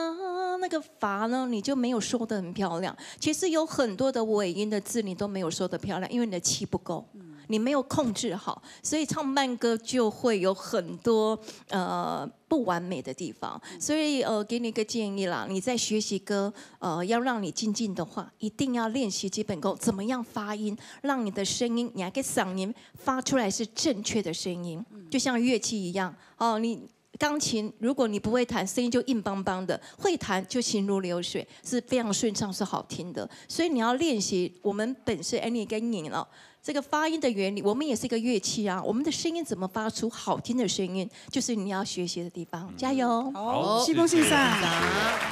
那個花呢，你就沒有說得很漂亮。其實有很多的尾音的字你都沒有說得漂亮，因為你的氣不夠，你沒有控制好，所以唱慢歌就會有很多，呃， 不完美的地方。所以，呃，給你一個建議啦，你在學習歌，呃，要讓你精進的話，一定要練習基本功，怎麼樣發音，讓你的聲音，你那個嗓音發出來是正確的聲音，就像樂器一樣。哦，你鋼琴，如果你不會彈，聲音就硬邦邦的；會彈就行如流水，是非常順暢，是好聽的。所以你要練習。我們本身，哎，你跟你了， 這個發音的原理，我們也是一個樂器啊，我們的聲音怎麼發出好聽的聲音，就是你要學習的地方。加油！好，好，謝謝。西風先生，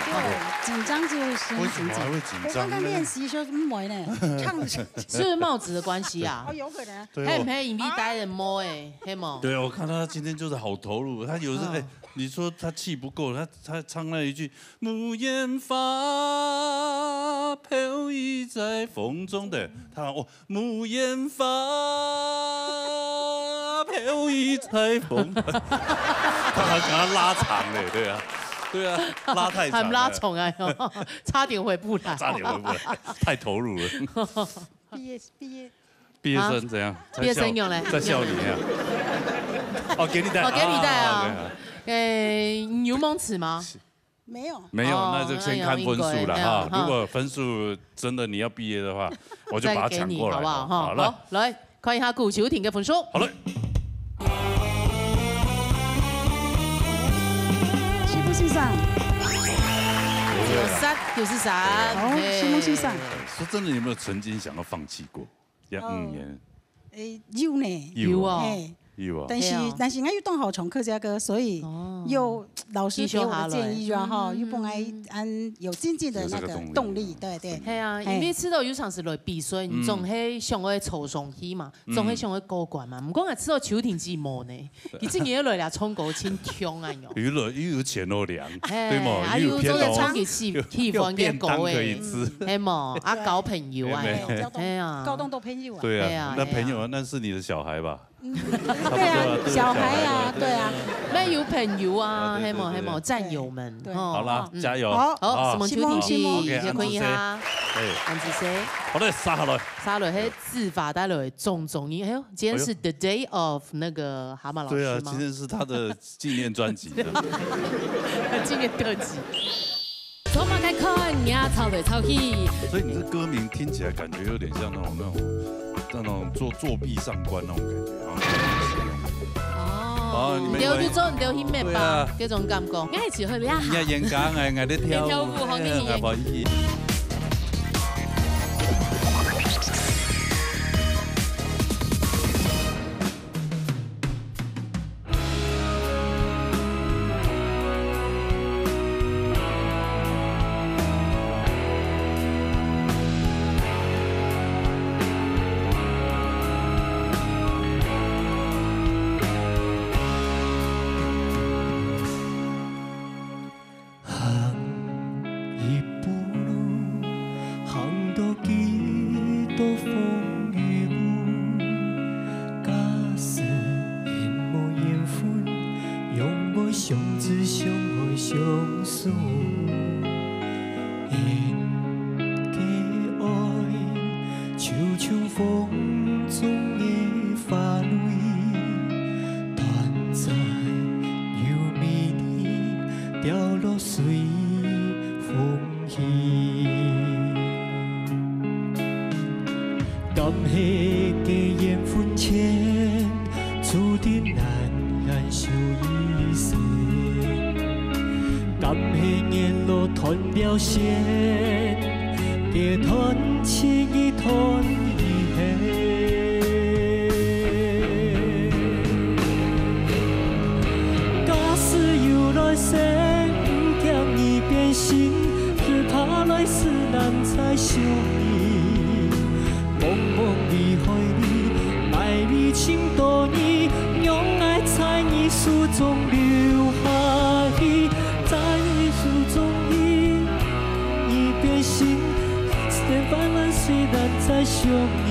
對，緊張就先緊張。為什麼還會緊張呢？我剛剛練習說，嗯，沒呢，唱。是不是帽子的關係啊？哦，有可能。對，係毋係因為戴个帽仔，係無？對，我看他今天就是好投入，他有時候，嗯。哎，你說他氣不夠，他，他唱那一句"無言花，飄逸在風中"的，他，哦，"無言花，飄逸在風"，他還想要拉長嘞，對啊，對啊，拉太長了。還拉長啊，差點回不來。差點回不來，太投入了。畢業，畢業。畢業生怎樣？啊？畢業生有嘞。在笑你啊？哦，給你戴。哦，給你戴啊。哦，OK，好。哎，你有忘詞嗎？沒有。沒有，哦，那就先看分數了哈。那有，應該，哎呀，哈。如果分數真的你要畢業的話，我就把它搶過來。再給你，好不好？哈，好，來。好，來，看一下古秋婷的分數。好嘞。西部欣賞。有殺就是殺。哦，嘿。承蒙先生。说真的，有没有曾经想要放弃过？这样五年。哦。诶，有呢。有哦。嘿。有啊。但是，嘿哦。但是我又当好唱客家歌，所以哦。又老师给我的建议啊，继续下来。哈，又分我嗯。按有进进的那个动力，有这个动力啊。对，对。嘿啊，嘿。因为知道有常时来比赛，你总嗯。系想要抽上去嘛。 总系想要过关嘛，毋过𠊎知道秋婷姊妹呢，佢今年又来了唱歌，真暢啊喲。有了，又有钱又涼，嘿，对嘛？啊，又有片哦。又做得唱个气，又，气氛个歌诶，又有便当可以吃。系嘛？啊，交朋友啊，嘿，嘿。交通，哎呀。交通都朋友啊。对啊，哎呀，那朋友啊，哎呀。那是你的小孩吧？嗯，对啊，差不多啊，都是小孩啊，小孩啊。对啊。那有朋友啊，啊，对，系嘛，对，对。系嘛，战友们，对。吼。好啦，嗯。加油。好，好，啊。承蒙秋婷姊，承蒙，承蒙。OK，谢谢坤一下。安子谁？哎。安子谁？好嘞，杀下来。杀落去。 自发带来的种种音，哎呦，今天是哎呦。The day of那个蛤蟆老师吗？对啊，今天是他的纪念专辑啊。纪念特辑。走马开看，你啊，吵来吵去。所以你这歌名听起来感觉有点像那种，那种，那种作，作弊上官那种感觉，好像是那种。哦，哦，你们有一点，你就做，你就去面吧，对啊。这种感觉。应该是会比较好。人家演歌，哎，哎，在跳舞，跳舞，好，哎，你演。哎，不好意思。 行一步路，行到幾多風雨霧。假使因無緣分，仰會相知、相愛、相守？因个愛，就像風中个花蕊，短暫又美麗，掉落隨 風去。敢係个緣分淺，注定難挽手一生。敢係緣路斷了線，結斷情意斷遺憾。 假使有來世，毋驚你變心，只怕來世難再相遇。茫茫人海裡，愛你尋到你，仰會在你手中流下去，在你手中你，你變心，千萬萬歲難再相遇。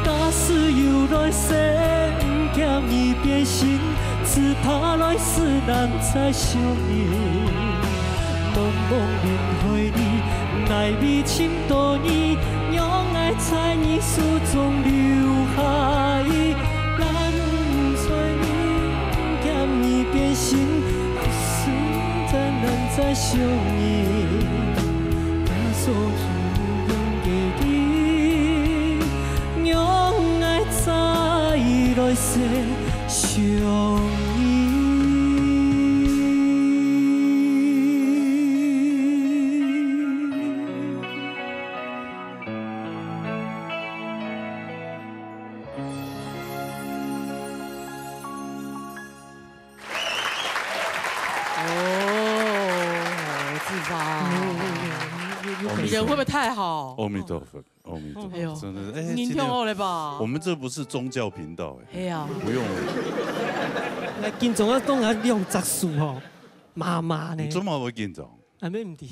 假使有來世，毋驚你變心，只怕來世難再相遇。茫茫人海裡，愛你尋到你，仰會在你手中流下去。 難揣你，毋驚你變心，一生再難再相遇。假使有緣个你，仰會在來世相遇。 哦，自发。哦，你，你，你，你人会不会太好？阿弥陀佛，阿弥陀佛，哎呦，真的是，哎，今天，你挺好的吧？我们这不是宗教频道，哎，哎呀。不用了。來，緊張啊，講啊，兩隻手吼，麻麻呢。你做麼个會緊張？啊，無問題。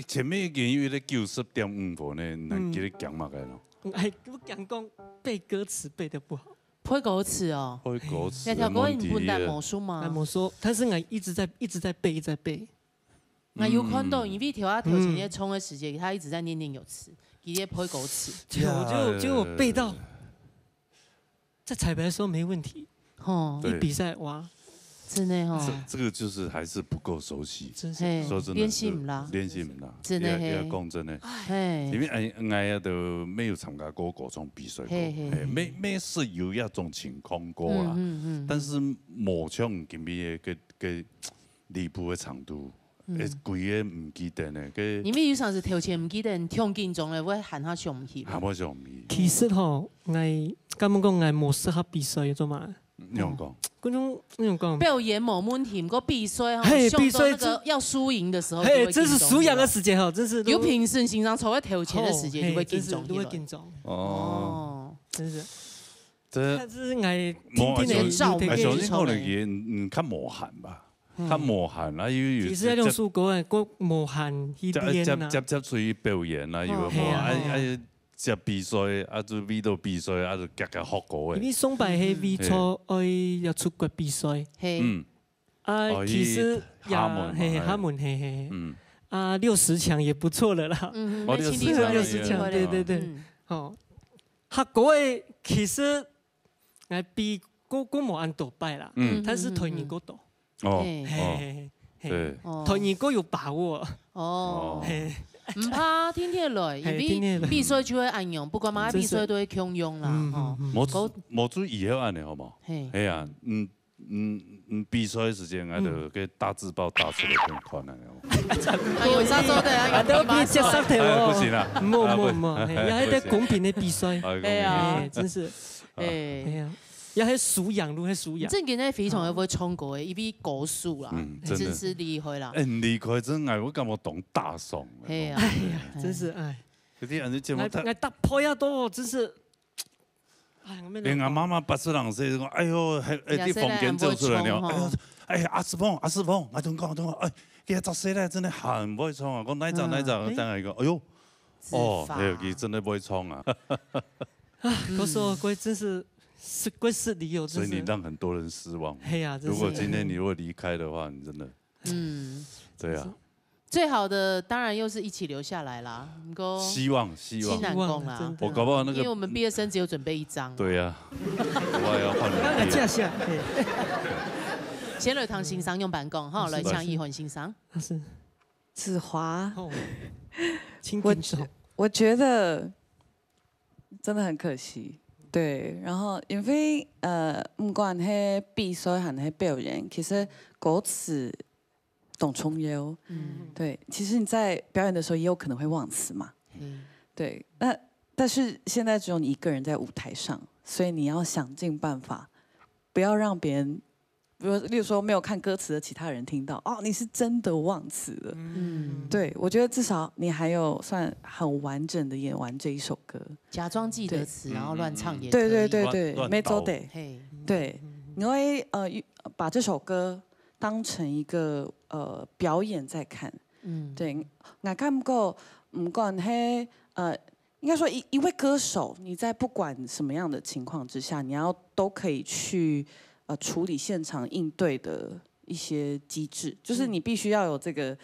前面已經有一個九十點五分呢，你還記得講麼个咯？嗯。哎，我講講背歌詞背得不好。 背歌詞哦。背歌詞，這條歌你本來無熟嗎？哎，無熟，但是我一直在，一直在背，一直在背。那有看到，因為頭下頭前个唱个時節，他一直在念念有詞，佢在背歌詞。就就就有背到，在彩排的时候没问题，吼，一比赛哇，真的吼，这这个就是还是不够熟悉。真是嘿，说真的，练习毋啦，练习毋啦，真的嘿要要讲真的，嘿，因为哎哎呀都没有参加过歌唱比赛过，嘿嘿哎，没没是有那种情况过啊，嗯嗯但是没像今天个个个离谱的程度，哎，鬼也唔记得呢，个因为有常时头前毋记得，你唱紧张了，会喊他上去。还没想没，其实吼，我根本讲我无适合比赛，做嘛？你用讲，观众那种讲，表演无问题，毋过比赛吼，嘿上到那比赛个要输赢的时候，嘿，这是输赢的时间哈，真是有评审欣赏坐在头前的时间，嘿就会紧张起来。真是都会紧张，哦，哦，真是。这但是我没听听照你哎，小听心可能也嗯看没喊吧，看没喊，然后又有其实要用数歌，歌无喊一接边呐。接接接出去表演啊，有哦无？嘿啊哎哎，接比赛啊，就为到比赛啊，就夹夹学歌诶。因为上摆迄位初爱要出国比赛，嘿，嗯，啊，哦其实去廈门嘛呀，嘿，嘿廈门，嘿嘿嘿，嗯，啊，六十强也不错了啦。嗯，哦那请你六十强说也有对对对，嗯哦，客歌的其实来比歌歌无恁多擺啦，嗯但是台語歌多，哦嘿嘿哦，嘿嘿嘿，对，哦台語歌有把握，哦，嘿，毋怕，天天來，因嘿天天來為比賽就會恁樣，不管麼个比賽都會共樣啦，嗯吼嗯。嗯模组模组以後安尼好無？嘿，哎呀，嗯嗯嗯，比賽的時間，啊，就个大字報打出來給你看啊。啊，有啥做的啊？啊，都要比接上头哎，哦，不行啊，莫啊不莫莫，嘿，要迄个公平的比賽，啊哎呀哎，真是，哎哎，呀，要迄素養，如何素養？正經个非常會唱歌的，一位歌手啦，嗯真的真是厲害啦。哎，你離開真愛，我感覺當大爽。嘿啊，哎呀，真是哎，有啲人就節目，来来打破呀都，真是，哎，我们連阿媽媽八十零歲講，哎喲，還哎，廿歲啲房間走出來了，還會唱吼哎喲，哎，阿師傅，阿師傅，我同你講，同你講，哎，佢十歲咧，真的很會唱啊，講哪隻哪隻，哎等下講，哎喲，哦，自發哎喲，佢真的會唱啊，可是我真是是怪失礼哦，所以你真是，讓很多人失望。嘿呀，真是如果今天你如果離開的話，你真的，嗯，對啊，最好的當然又是一起留下來啦，毋過希望希望盡，難講啦真，的我搞不好那個，因為我們畢業生只有準備一張。對呀，我也要換那人个架下，嘿，先來聽先生用板講，吼，是來請一涵先生。那是子华，哦，请我举手。我觉得真的很可惜。对，然后因为呃，不管是比赛还是表演，其实歌词当重要。嗯，对，其实你在表演的时候也有可能会忘词嘛。嘿对，那但是现在只有你一个人在舞台上，所以你要想尽办法，不要让别人，比如例如说没有看歌词的其他人听到，哦，你是真的忘词了。嗯，对，我觉得至少你还有算很完整的演完这一首歌。假裝記得詞，對然後亂唱也对对可以。对对，亂没做倒得。嘿，对，你会呃一把这首歌当成一个呃表演在看。嗯，对，我感觉，不管是呃，应该说一一位歌手，你在不管什么样的情况之下，你要都可以去呃处理现场应对的一些机制，就是你必须要有这个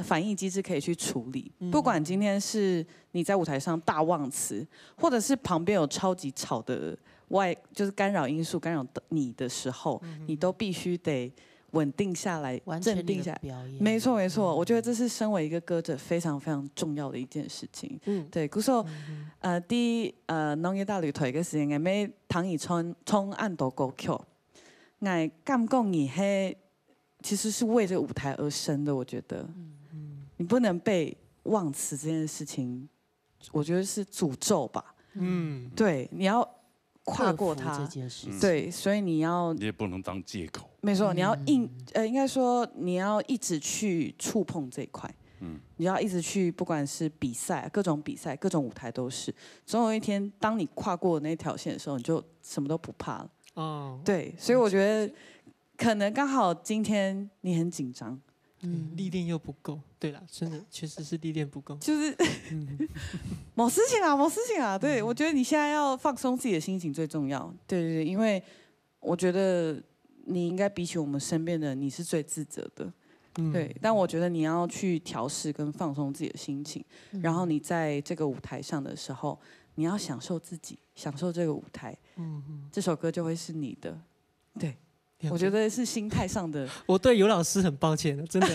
反应机制可以去处理。不管今天是你在舞台上大忘词，或者是旁边有超级吵的外，就是干扰因素干扰你的时候，你都必须得稳定下来，完成你的镇定下来。表演。没错没错，我觉得这是身为一个歌者非常非常重要的一件事情。嗯，对，故所呃，第一呃，農業大旅台个时间，每聽佢唱唱恁多歌曲，我感觉你是其实是为这个舞台而生的。我觉得，你不能被忘词这件事情，我觉得是诅咒吧。嗯，对，你要跨过克服它这。件事情。对，所以你要你也不能當藉口。没错，你要硬呃，应该说你要一直去触碰这一块。嗯你要一直去，不管是比赛、各种比赛、各种舞台都是，总有一天，当你跨过那条线的时候，你就什么都不怕了。哦，对，所以我觉得可能刚好今天你很紧张，嗯，历练又不够，对啦，真的确实是历练不够。就是没事情啊，没事情啊。对，我觉得你现在要放松自己的心情最重要。对对对，因为我觉得你应该比起我们身边的人，你是最自责的。嗯。对，但我觉得你要去调试跟放松自己的心情，嗯。然后你在这个舞台上的时候，你要享受自己，享受这个舞台，嗯，嗯。这首歌就会是你的。对，了解。我觉得是心态上的。我对尤老师很抱歉了，真的。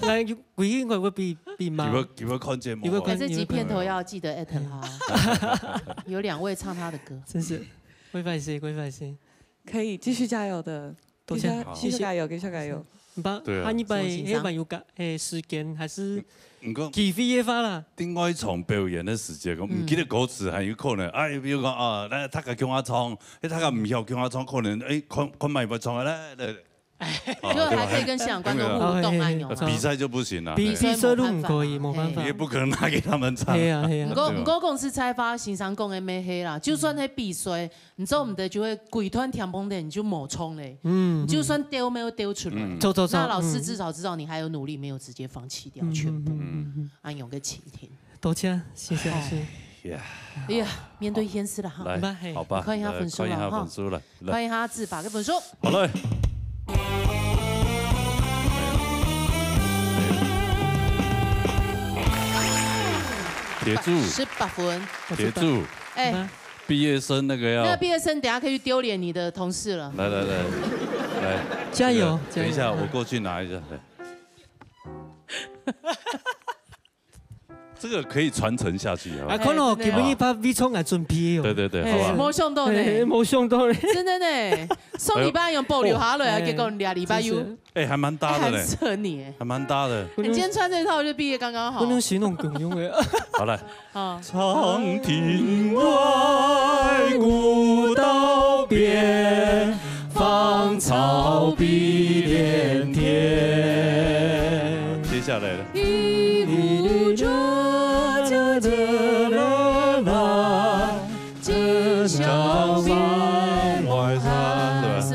来，来，有，有应该会被，被骂。有没有，有没有看见我？有没有看，但这集片头要记得艾特他哦。有两位唱他的歌。真是，會歹勢，會歹勢。可以，继续加油的。多谢。继续，好。继续加油，继续加油。毋怕，對啊。下禮拜，下禮拜有个，欸，時間還是，毋過機會个話啦。另外一場表演个時節，講，嗯。毋記得歌詞還有可能，哎，比如講，啊，來，大家共下唱，欸，大家毋曉共下唱，可能，欸，看，看覓愛唱，來，來，來。哦，就還可以跟現場觀眾互動，對吧？哎喲。呃，比賽就不行了，比，比賽都毋可以，無辦法。哎。你也不可能拿給他們唱。係啊，係啊。毋過，對吧？毋過講實在話，先生講个乜係啦，就算係比賽， 你做毋得就會歸團添飯店，你就無唱咧。嗯，你就算丟沒有丟出來，嗯。走，走，走，那老師至少知道你還有努力，沒有直接放棄掉全部。嗯，嗯，嗯，嗯。恁樣个情形。多謝，謝謝老師。哎呀。哎呀，面對現實了哈。來，好吧，你看一下分數了哈。呃，看一下分數了，來。看一下阿志發个分數。好嘞。鐵柱。十八分。鐵柱。哎， 畢業生那個要，那個畢業生等下可以去丟臉你的同事了。來，來，來，來。加油，等一下，加油。我過去拿一下，來。這個可以傳承下去，好吧？啊，可能哦，哎，真的。今晡日把米蟲來準備哦。對，對，對，哎，好吧。無想到呢。哎，無想到呢。真的呢，上禮拜有保留下來，哎喲。結果你倈禮拜又，哎，真是。 哎，還蠻搭的嘞。哎，很適合你耶。還蠻搭的。你今天穿這套就畢業剛剛好。不能形容梗用的。好，來。好。長亭外，古道邊，芳草碧連天。接下來呢？一路追，追，追，追，追， 是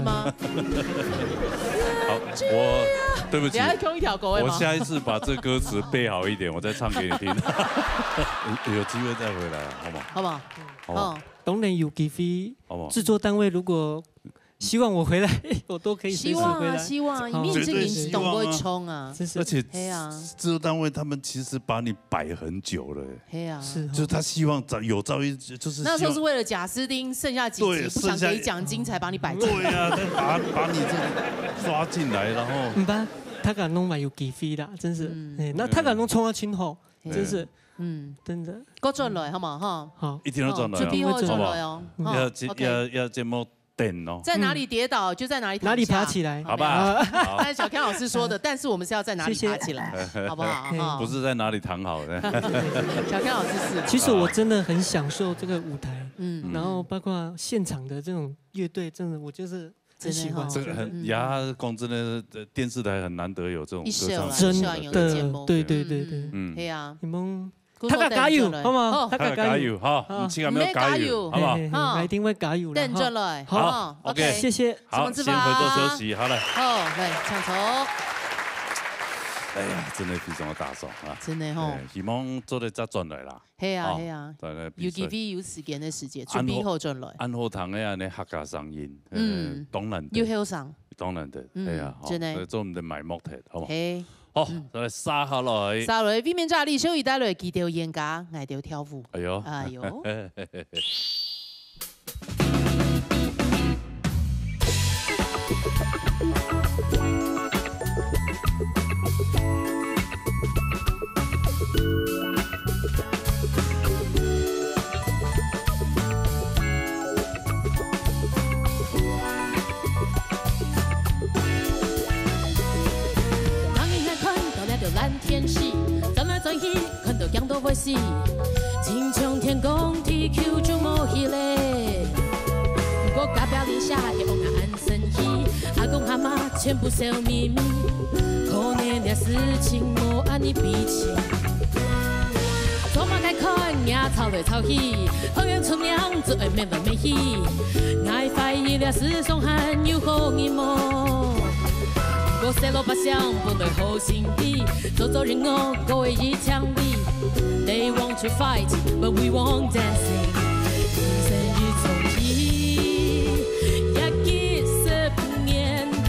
嗎？好，我，對不起，你還用一條歌的嗎？我下一次把這歌詞背好一點，我再唱給你聽。有，有機會再回來，好嗎？好不好？好嗎？哦。當然有機會，好不好？製作單位如果希望我回來，我都可以隨時回來。希望啊，希望啊，好。因為你這個人當會衝啊。絕對希望。真是。而且，係啊。製作單位他們其實把你擺很久了耶。 係啊。是哦。就是他希望找，有朝一日，就是希望，那時候是為了賈斯汀剩下幾集，對，不想給獎金才把你擺進來。對啊，他把，把你這抓進來，然後，毋怕，大家攏嘛有機會啦，真是。嗯。哎，那大家攏衝到今後，嗯。真是，嗯。真的。過轉來，好嗎？哈。好。一定要轉來啊，好。一定會轉來哦。好不好？嗯。哈，要，OK。要，要節目 等哦。在哪裡跌倒，就在哪裡躺下。哪裡爬起來。好吧。好。好。但是小Ken老師說的，但是我們是要在哪裡爬起來，謝謝。好不好？嘿。哈。不是在哪裡躺好的。小Ken老師是。其實我真的很享受這個舞台，嗯。然後包括現場的這種樂隊，真的，我就是很喜歡。真的哈。這個很，嗯。呀，講真的，呃，電視台很難得有這種歌唱節目。一秀啊，一秀啊，有個節目。真的，對，對，對，對。嗯。嗯。對啊。你們 大家加油，好嗎？哦。大家加油。大家加油，好，好。你千萬要加油，好不好？嘿，嘿，嘿，好。一定會加油的，等轉來，哈。好，好，OK。OK。謝謝。好，什麼字吧？先回座休息，好了。好，來，請坐。哎呀，真的非常的打爽啊。真的吼。哎，希望做得再轉來啦。係啊，哦，係啊。轉來比賽。有機會有時間的時節，準備好轉來。恁好聽的恁呢客家聲音，嗯。呃，當難得。又後生。當難得，嗯，哎呀，好，真的。所以做毋得埋沒忒，好不好？嘿。 好，嗯。再來，續下來。續下來，為民者李小怡帶來佢兜演歌，𠊎兜跳舞。哎喲。哎喲。當日還看到這兜爛天時，轉來轉去，看到驚到會死。親像天公地球就無去咧。毋過隔壁鄰舍个翁仔恁生氣，阿公阿媽全部笑眯眯，可憐這事情無恁呢悲情。 做麼个看若吵來吵去，好樣出名就愛滅來滅去。𠊎懷疑這世上還有好人無？毋過細老百姓本來好心地，做做人惡過會一腔理。They want to fight, but we want dancing.人生一場戲，也幾十年个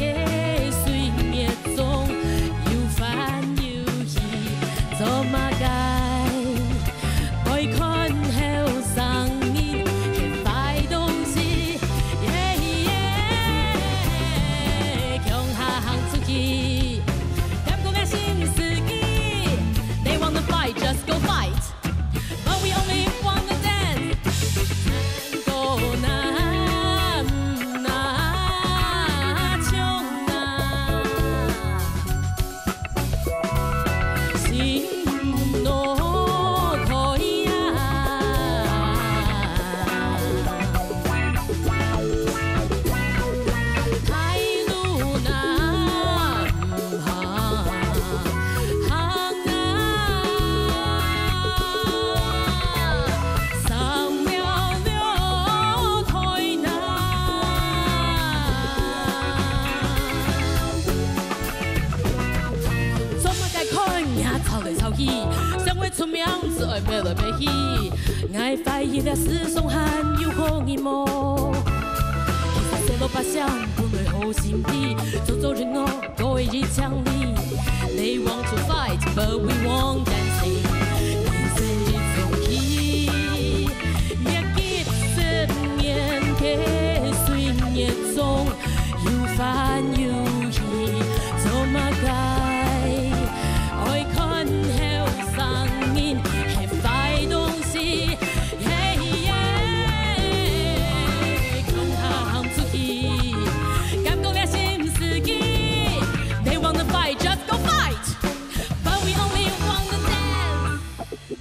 歲月中，有歡出名就愛飛來飛去，𠊎懷疑這世上還有好人無？其實細路白相本來好心地，做做人我都會一千里。They want to fight, but we won't dancing。人生一場戲，歷經十年的歲月中， 有歡有喜，做麼个愛看後生人係壞東西？Yeah，yeah，共下行出去，敢講了心思機？They wanna fight, just go fight, but we only wanna dance。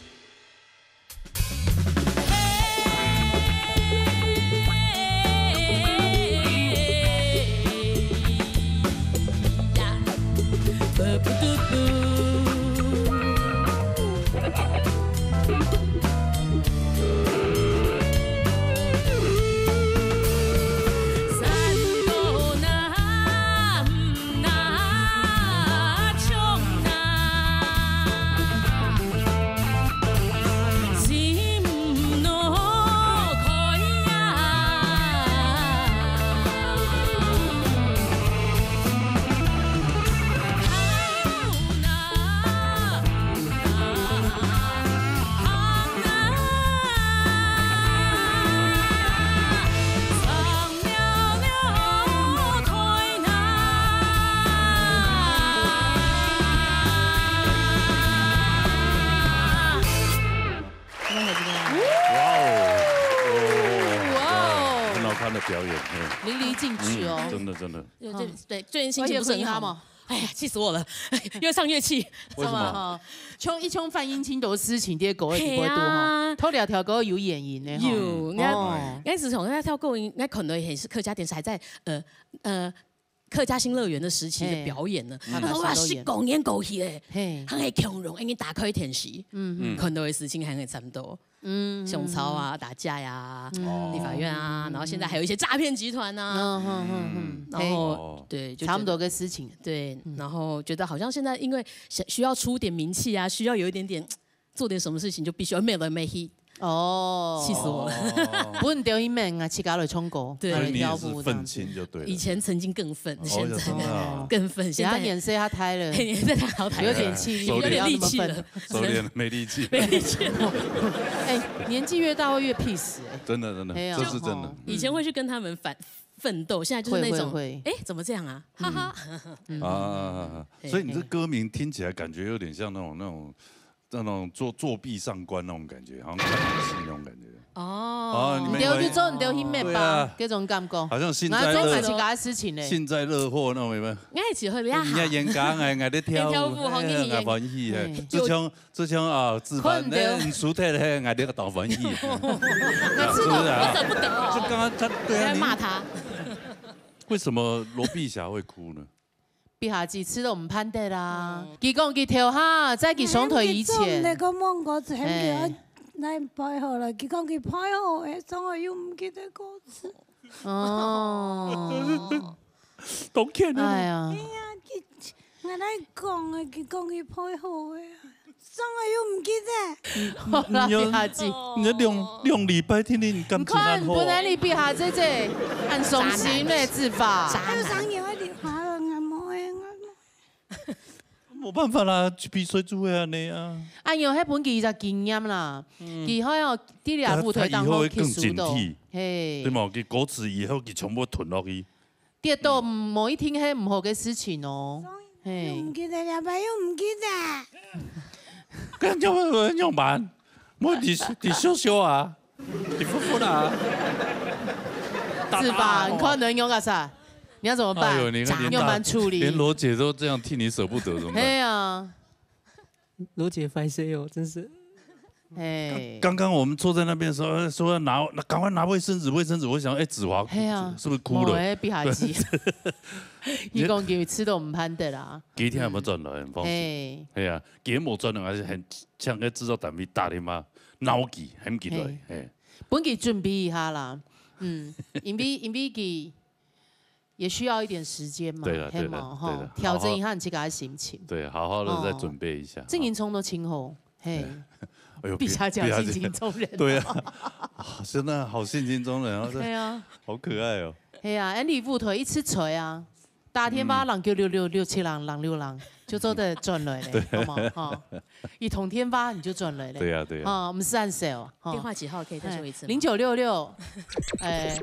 哇哦！哇哦！很好看的表演，嗯。淋漓盡致哦。嗯，真的，真的。对，对，对，最近心情不是很好。我也可以哈嘛。哎呀，气死我了，越唱越气。为什么？哈，像一种反应，真多事情，这个歌里底背肚哈，嘿啊。头两条歌有原因的哈。有，你看，哦。应该是从他跳过音，应该可能也是客家电视台在，呃，呃，客家新乐园的时期的表演呢。嘿。那时候啊，他那时候演。十五年过去嘞，嘿。还很恐龙，已经打开电视，嗯嗯。看到的事情还很差不多。 嗯，熊操啊、打架呀、哦。立法院啊，然后现在还有一些诈骗集团啊。嗯，哼，哼，哼。然后，嘿。哦。对，就觉得差不多个事情。对，嗯。然后觉得好像现在因为想，需要出点名气啊，需要有一点点，做点什么事情，就必须要没了没去。哦。气死我了。哦。不能丢一面啊，自家来唱歌，对。所以你也是愤青就对了。以前曾经更愤，哦，现在真的啊。更愤，现在他年岁他太了，年岁太好，太了，有点气力，收敛。不要那么愤。有点力气了。收敛，没力气。没力气了。哎，年纪越大会越 peace 哎。真的，真的，哎呀。这是真的。以前会去跟他们反，奋斗，现在就是那种，会，会，会。哎，怎么这样啊？哈哈。嗯。啊，对。所以你这歌名听起来感觉有点像那种，那种，那种作，作弊上官那种感觉，好像看戏那种感觉。哦。哦，你们对，就做你就去面吧，对啊。这种感觉。好像幸灾乐，俺做嘛是个事情嘞。幸灾乐祸那种，有没有？俺一起会比较好。人家演讲，哎，俺在跳舞，跳舞，好，哎，你演。俺欢喜，哎，嗯。就像 就像啊，志凡，看到。哎，你输忒了，嘿，俺这个当欢喜，是不是啊？我舍不得哦。就刚刚他，对啊，你还骂他。为什么罗碧霞会哭呢？碧霞姐，痴到毋盼得啦。嗯。佢講佢頭下，在佢上台以前。哎，佢做毋得个問歌詞，喊佢哎。來背好了。佢講佢背好，哎，總係又毋記得歌詞。哦。當欠啊。哎呀。哎呀，佢，𠊎來講啊，佢講佢背好个啊。 上个又毋記得。好啦，你要，不要紧。你要两，两礼拜天天你感情恁好。你看，本来你比下姐姐，很伤心嘞，志凡。还有上个我电话了，俺没，俺没。没办法啦，去比赛就会安尼啊。哎哟，迄本佢个经验啦，嗯。佢好像在这舞台当中去输到，他，他以后会更警惕，嘿。对吗？佢歌词以后佢全部吞落去。 跌倒，嗯。无一定系毋好个事情哦。嘿。又毋记得，两摆又毋记得。搿样，搿样办？我你，你笑笑啊，你服服啦。打打。志凡，你看能用个啥？你要怎么办？哎呦，你看连大，你要怎么处理？连罗姐都这样替你舍不得，怎么办？哎呀。 罗姐，拍谁哦，真是。哎。刚刚我们坐在那边说，说要拿，赶快拿卫生纸，卫生纸。我想，哎，子华，嘿啊，是不是哭了？没，比哈鸡。你讲佢痴到毋盼得啦。佢听有没有转来？很放心。嘿。哎呀，佢无转来，还是很像个制作单位打电话，闹佢，很期待。嘿。嘿。本佢准备一下啦，嗯，因为，因为佢 也需要一点时间嘛，对了，嘿嘛，对了，吼，对了，调整一下你自家的心情。好好，对，好好地再准备一下，哦。这人冲都清吼，嘿，哎呦，比下脚性情中人。对啊，啊，真的好性情中人哦，这对啊，好可爱哦。嘿啊，恁你舞台一直吹啊，打电话嗯。人九六六六七零零六零，就做得转来嘞，对。好吗？哈，一通电话你就转来嘞。对啊，对啊。哈，毋使恁少，哈。电话几号可以再说一次吗？零九六六，哎，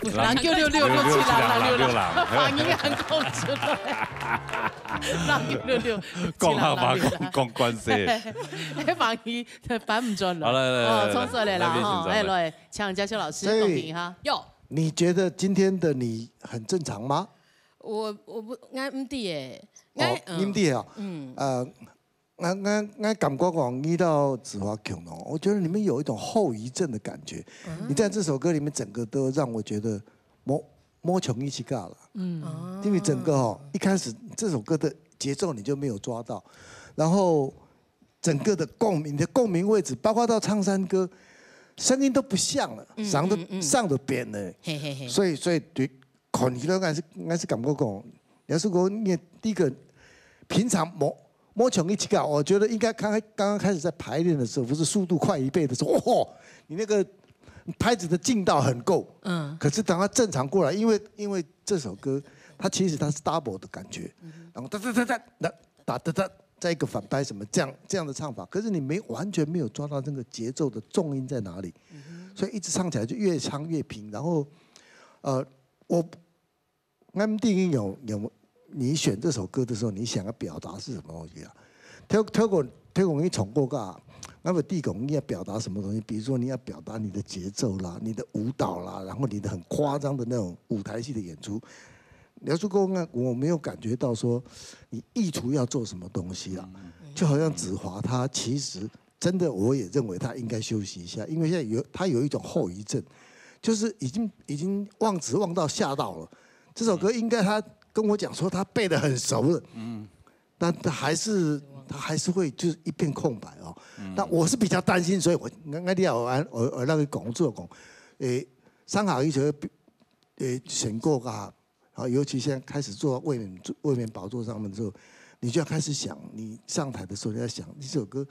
零九六六六七零零六零，发音很讲出来。零九六六，讲好吧，讲，讲关系。哎，发音 翻毋转了。好，来，来，来，哦，来，冲出来了哈。来，来，来，来。哎，来，请嘉修老师所以，公平哈。有。你觉得今天的你很正常吗？我，我不，我毋知耶。哦，我，嗯。你毋知哦。嗯。呃，我，我，我感觉讲，你到子华强哦，我觉得你们有一种后遗症的感觉。嗯。你在这首歌里面，整个都让我觉得摸，摸穷一起尬了。嗯。哦。因为整个哦，一开始这首歌的节奏你就没有抓到，然后整个的共鸣，你的共鸣位置，包括到唱山歌，声音都不像了，嗯，嗓都，嗯，嗯。嗓都变了。嘿，嘿，嘿。所以，所以对，看起来还是，还是感觉讲，要是讲你第一个平常摸，摸穷一起搞，我觉得应该刚开，刚刚开始在排练的时候，不是速度快一倍的时候，哦，你那个拍子的劲道很够。嗯。可是等它正常过来，因为，因为这首歌它其实它是 double 的感觉，嗯哼。然后哒哒哒哒，那 哒哒哒，再一个反拍什么这样，这样的唱法，可是你没，完全没有抓到那个节奏的重音在哪里，嗯哼。所以一直唱起来就越唱越平。然后，呃，我，我毋知你有，有，你选这首歌的时候，你想要表达是什么东西啊？透，透过，透过你唱歌啊，那么第一个你要表达什么东西？比如说你要表达你的节奏啦，你的舞蹈啦，然后你的很夸张的那种舞台戏的演出， 你要说刚刚我没有感觉到说你意图要做什么东西啊，嗯。就好像子华他其实真的，我也认为他应该休息一下，因为现在有，他有一种后遗症，就是已经，已经忘词忘到吓到了。这首歌应该他跟我讲说他背得很熟了，嗯。但他还是，他还是会就是一片空白哦。嗯。那我是比较担心，所以我，我，我，我那个工作讲，诶，上海一些，诶，选过啊， 好，尤其现在开始坐到卫冕，卫冕宝座上面之后，你就要开始想，你上台的时候你要想，你这首歌，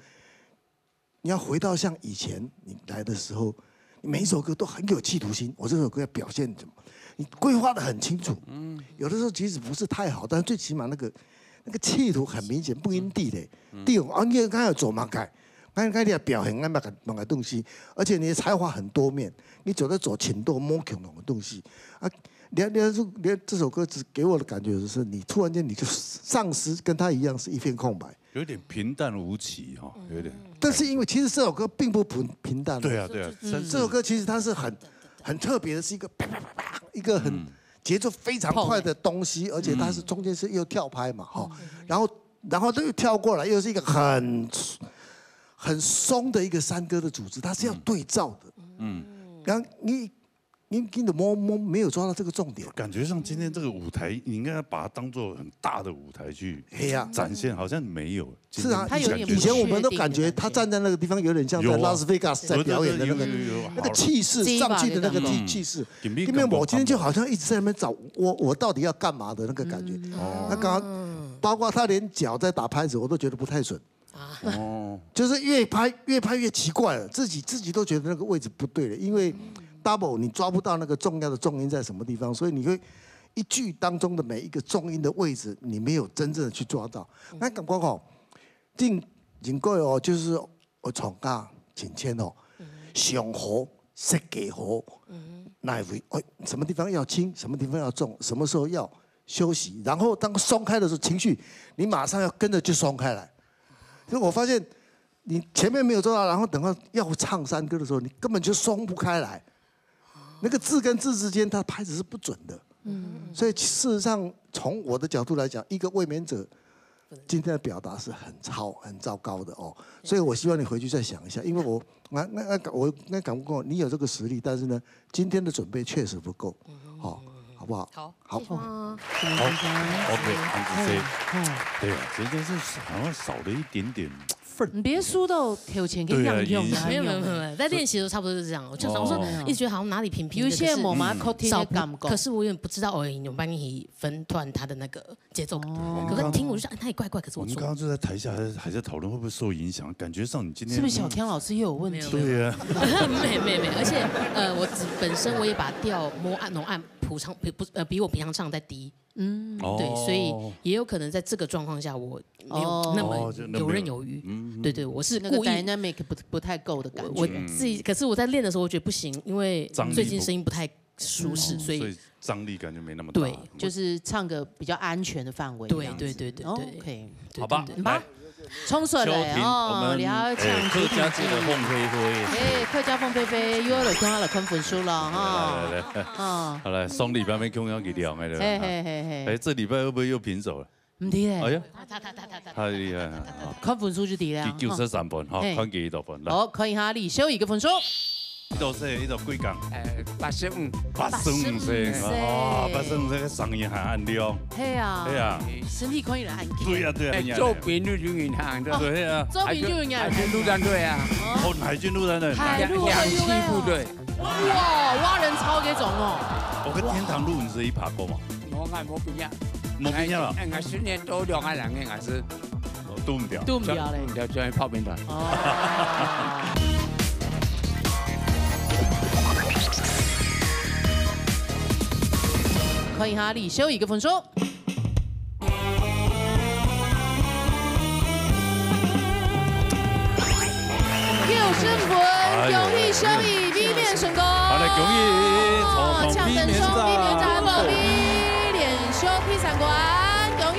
你要回到像以前你来的时候，你每一首歌都很有企图心。我这首歌要表现什么？你规划得很清楚。嗯。有的时候即使不是太好，但是最起码那个，那个企图很明显，不因地的。嗯。第五，啊，你刚才有做嘛改，刚才你要表现，那么个，那个东西，而且你的才华很多面，你走在走挺多摸恐龙的东西啊。 你，你，你这首歌词给我的感觉就是，你突然间你就丧失，跟他一样是一片空白。有点平淡无奇哈，有点。但是因为其实这首歌并不平，平淡。对啊，对啊，嗯。但是这首歌其实它是很，很特别的，是一个啪啪啪啪，一个很，嗯。节奏非常快的东西，而且它是中间是又跳拍嘛，哈，嗯。然后，然后又跳过来，又是一个很，很松的一个山歌的组织，它是要对照的。嗯。然后你 你，你怎么没，没有抓到这个重点？感觉上今天这个舞台，你应该把它当作很大的舞台去嘿呀。展现，好像没有。是啊，今天感觉以前，以前我们都感觉他站在那个地方，有点像在有啊。拉斯维加斯在表演的那个，有，有，有，有，那个气势，好了。上去的那个气，嗯。气势。因为我今天就好像一直在那边找我，我到底要干嘛的那个感觉。嗯。哦。那刚刚包括他连脚在打拍子，我都觉得不太准。 啊。哦。就是越拍，越拍越奇怪了，自己，自己都觉得那个位置不对了，因为double你抓不到那个重要的重音在什么地方，所以你会一句当中的每一个重音的位置，你没有真正的去抓到。嗯。那感觉吼，进，进过哦，就是我唱歌进前哦，嗯。想好，设计好，嗯。哪一位，哎，什么地方要轻，什么地方要重，什么时候要 休息，然后当松开的时候，情绪你马上要跟着就松开来。所以我发现你前面没有做到，然后等到要唱山歌的时候，你根本就松不开来。那个字跟字之间，它拍子是不准的。嗯。所以事实上，从我的角度来讲，一个卫冕者今天的表达是很糟，很糟糕的哦。所以我希望你回去再想一下，因为我，那，那，那，我，那感觉过，你有这个实力，但是呢，今天的准备确实不够。嗯。好，好不好？好。好。好。好。好。OK，安子C。嗯。对啊，其实就是好像少了一点点你别输到头前跟对啊，样样啊。影响。没有没有没有没有，在练习的时候差不多就是这样。我就想说，哦。一直觉得好像哪里平平的，有一些没办法确定的感觉。可是少不，可是我有点不知道哦，有没有办法分段它的那个节奏。哦。可是听我就想，哎，哪里怪怪，可是我做不到。我们刚刚就在台下还在，还在讨论会不会受影响，感觉上你今天是不是小天老师又有问题？没有没有。对啊。没没没，而且呃，我自本身我也把调摸按浓按谱唱比不呃比我平常唱再低。 嗯。哦。对，所以也有可能在这个状况下，我没有那么游刃有余。哦，就那没有，嗯。对对，我是故意那个 dynamic 不，不太够的感觉。我，我自己，可是我在练的时候，我觉得不行，因为张力不，最近声音不太舒适，嗯。所以所以张力感就没那么大。对，就是唱个比较安全的范围这样子。对对对对对。OK。对，好吧，对对。来， 冲出来哦，秋婷，我们，了解，哎，客家界的凤飞飞。哎，客家凤飞飞，又要来跟他来看分数了哈。来，来，来。哦。好，来，上礼拜没共样去聊的了。嘿，嘿，嘿，嘿。哎，这礼拜会不会又平手了？毋知嘞。哎呀，他，他，他，他，他。太厉害了啊。看分数就知了。第九十三分哈，嘿。看几多分，来。好，看一下李修一个分数。 一度細，一度几公？呃，八十五。八十五岁，八十五岁。哦，八十五岁个声音还恁亮。嘿啊。嘿啊。身体可以来按摩。对啊，对啊，哎，很亮。做兵陆军银行的。对啊。做兵就有影响。海军陆战队啊。哦，海军陆战队。海陆陆战队。两栖部队。哇，蛙人操这种哦。我跟天堂陆，你是一爬过吗？我还没毕业。没毕业了。哎，哎，十年多两个人，还是 哦，堵毋掉。堵毋掉咧。堵毋掉，就像炮兵团。哦。看一下李修一个分数。九十分，哎呦，恭喜修一，B面成功。好，来，恭喜，哦，抢等上B面战，B面战，B连续第三关，恭喜。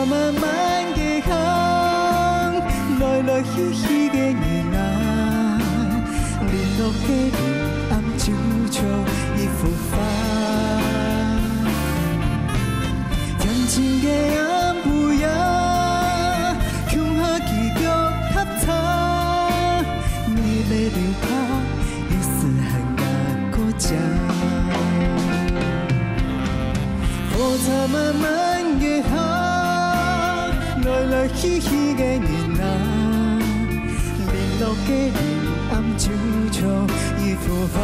慢慢个行，來來去去个人啊，零落个人暗就像一幅畫。恬靜个暗晡夜，共下起腳踏車，你的流淌，有時還較過靚。 火車慢慢个行，來來去去个人啊，零落个人暗就像一幅畫。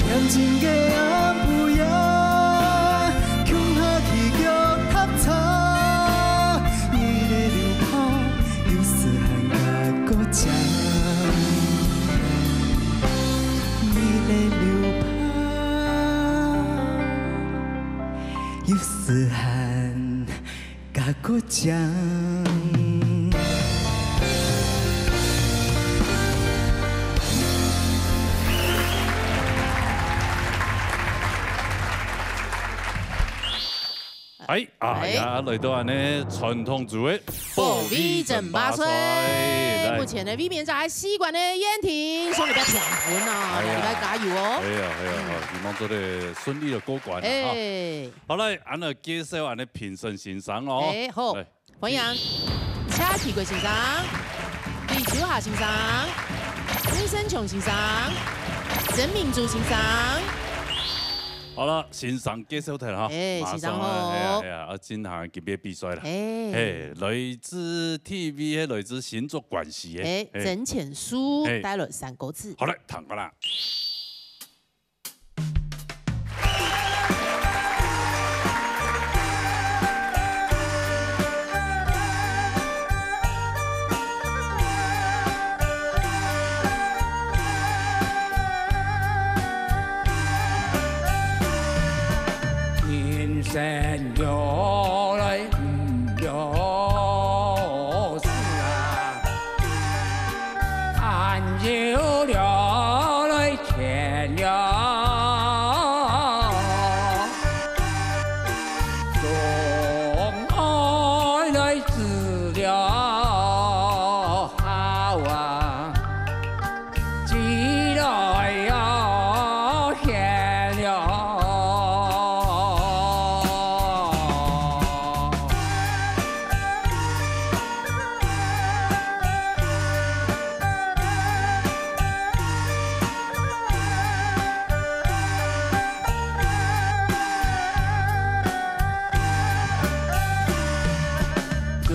恬靜个暗晡夜，共下起腳踏車，你的流淌，有時還較過靚。 你的流淌，有時還較過靚。哎，哎呀，來到恁呢傳統組的保衛戰巴士。來。目前呢，衛冕在四關个燕婷，上禮拜搶分啊，哎呀。兩禮拜加油哦。哎呀，哎呀，嗯。好，希望做得順利的過關啊，哈。哎。好，來，恁呢介紹恁呢評審先生哦。哎，好。來。歡迎謝啟國先生、李秋霞先生、李勝雄先生、曾明珠先生。 好了，先生介紹忒了哈，哎，馬上啊，先生好。係啊，係啊，啊，進行今晡比賽了。哎。嘿，來自T V个，來自新竹關西个。哎，嘿。曾淺書，嘿。帶來三個字。好來，聽過啦。 人生越來毋要死啊，還有了來天亮，總愛來知了好啊。 起來呀，天亮。 只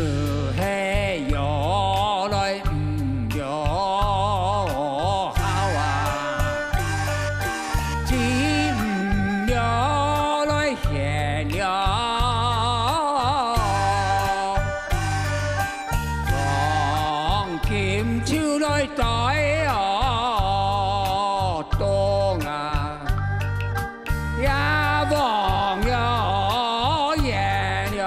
係要來毋要好啊，只毋要來天亮。黃金就來戴哦，當啊。 也忘了遠了。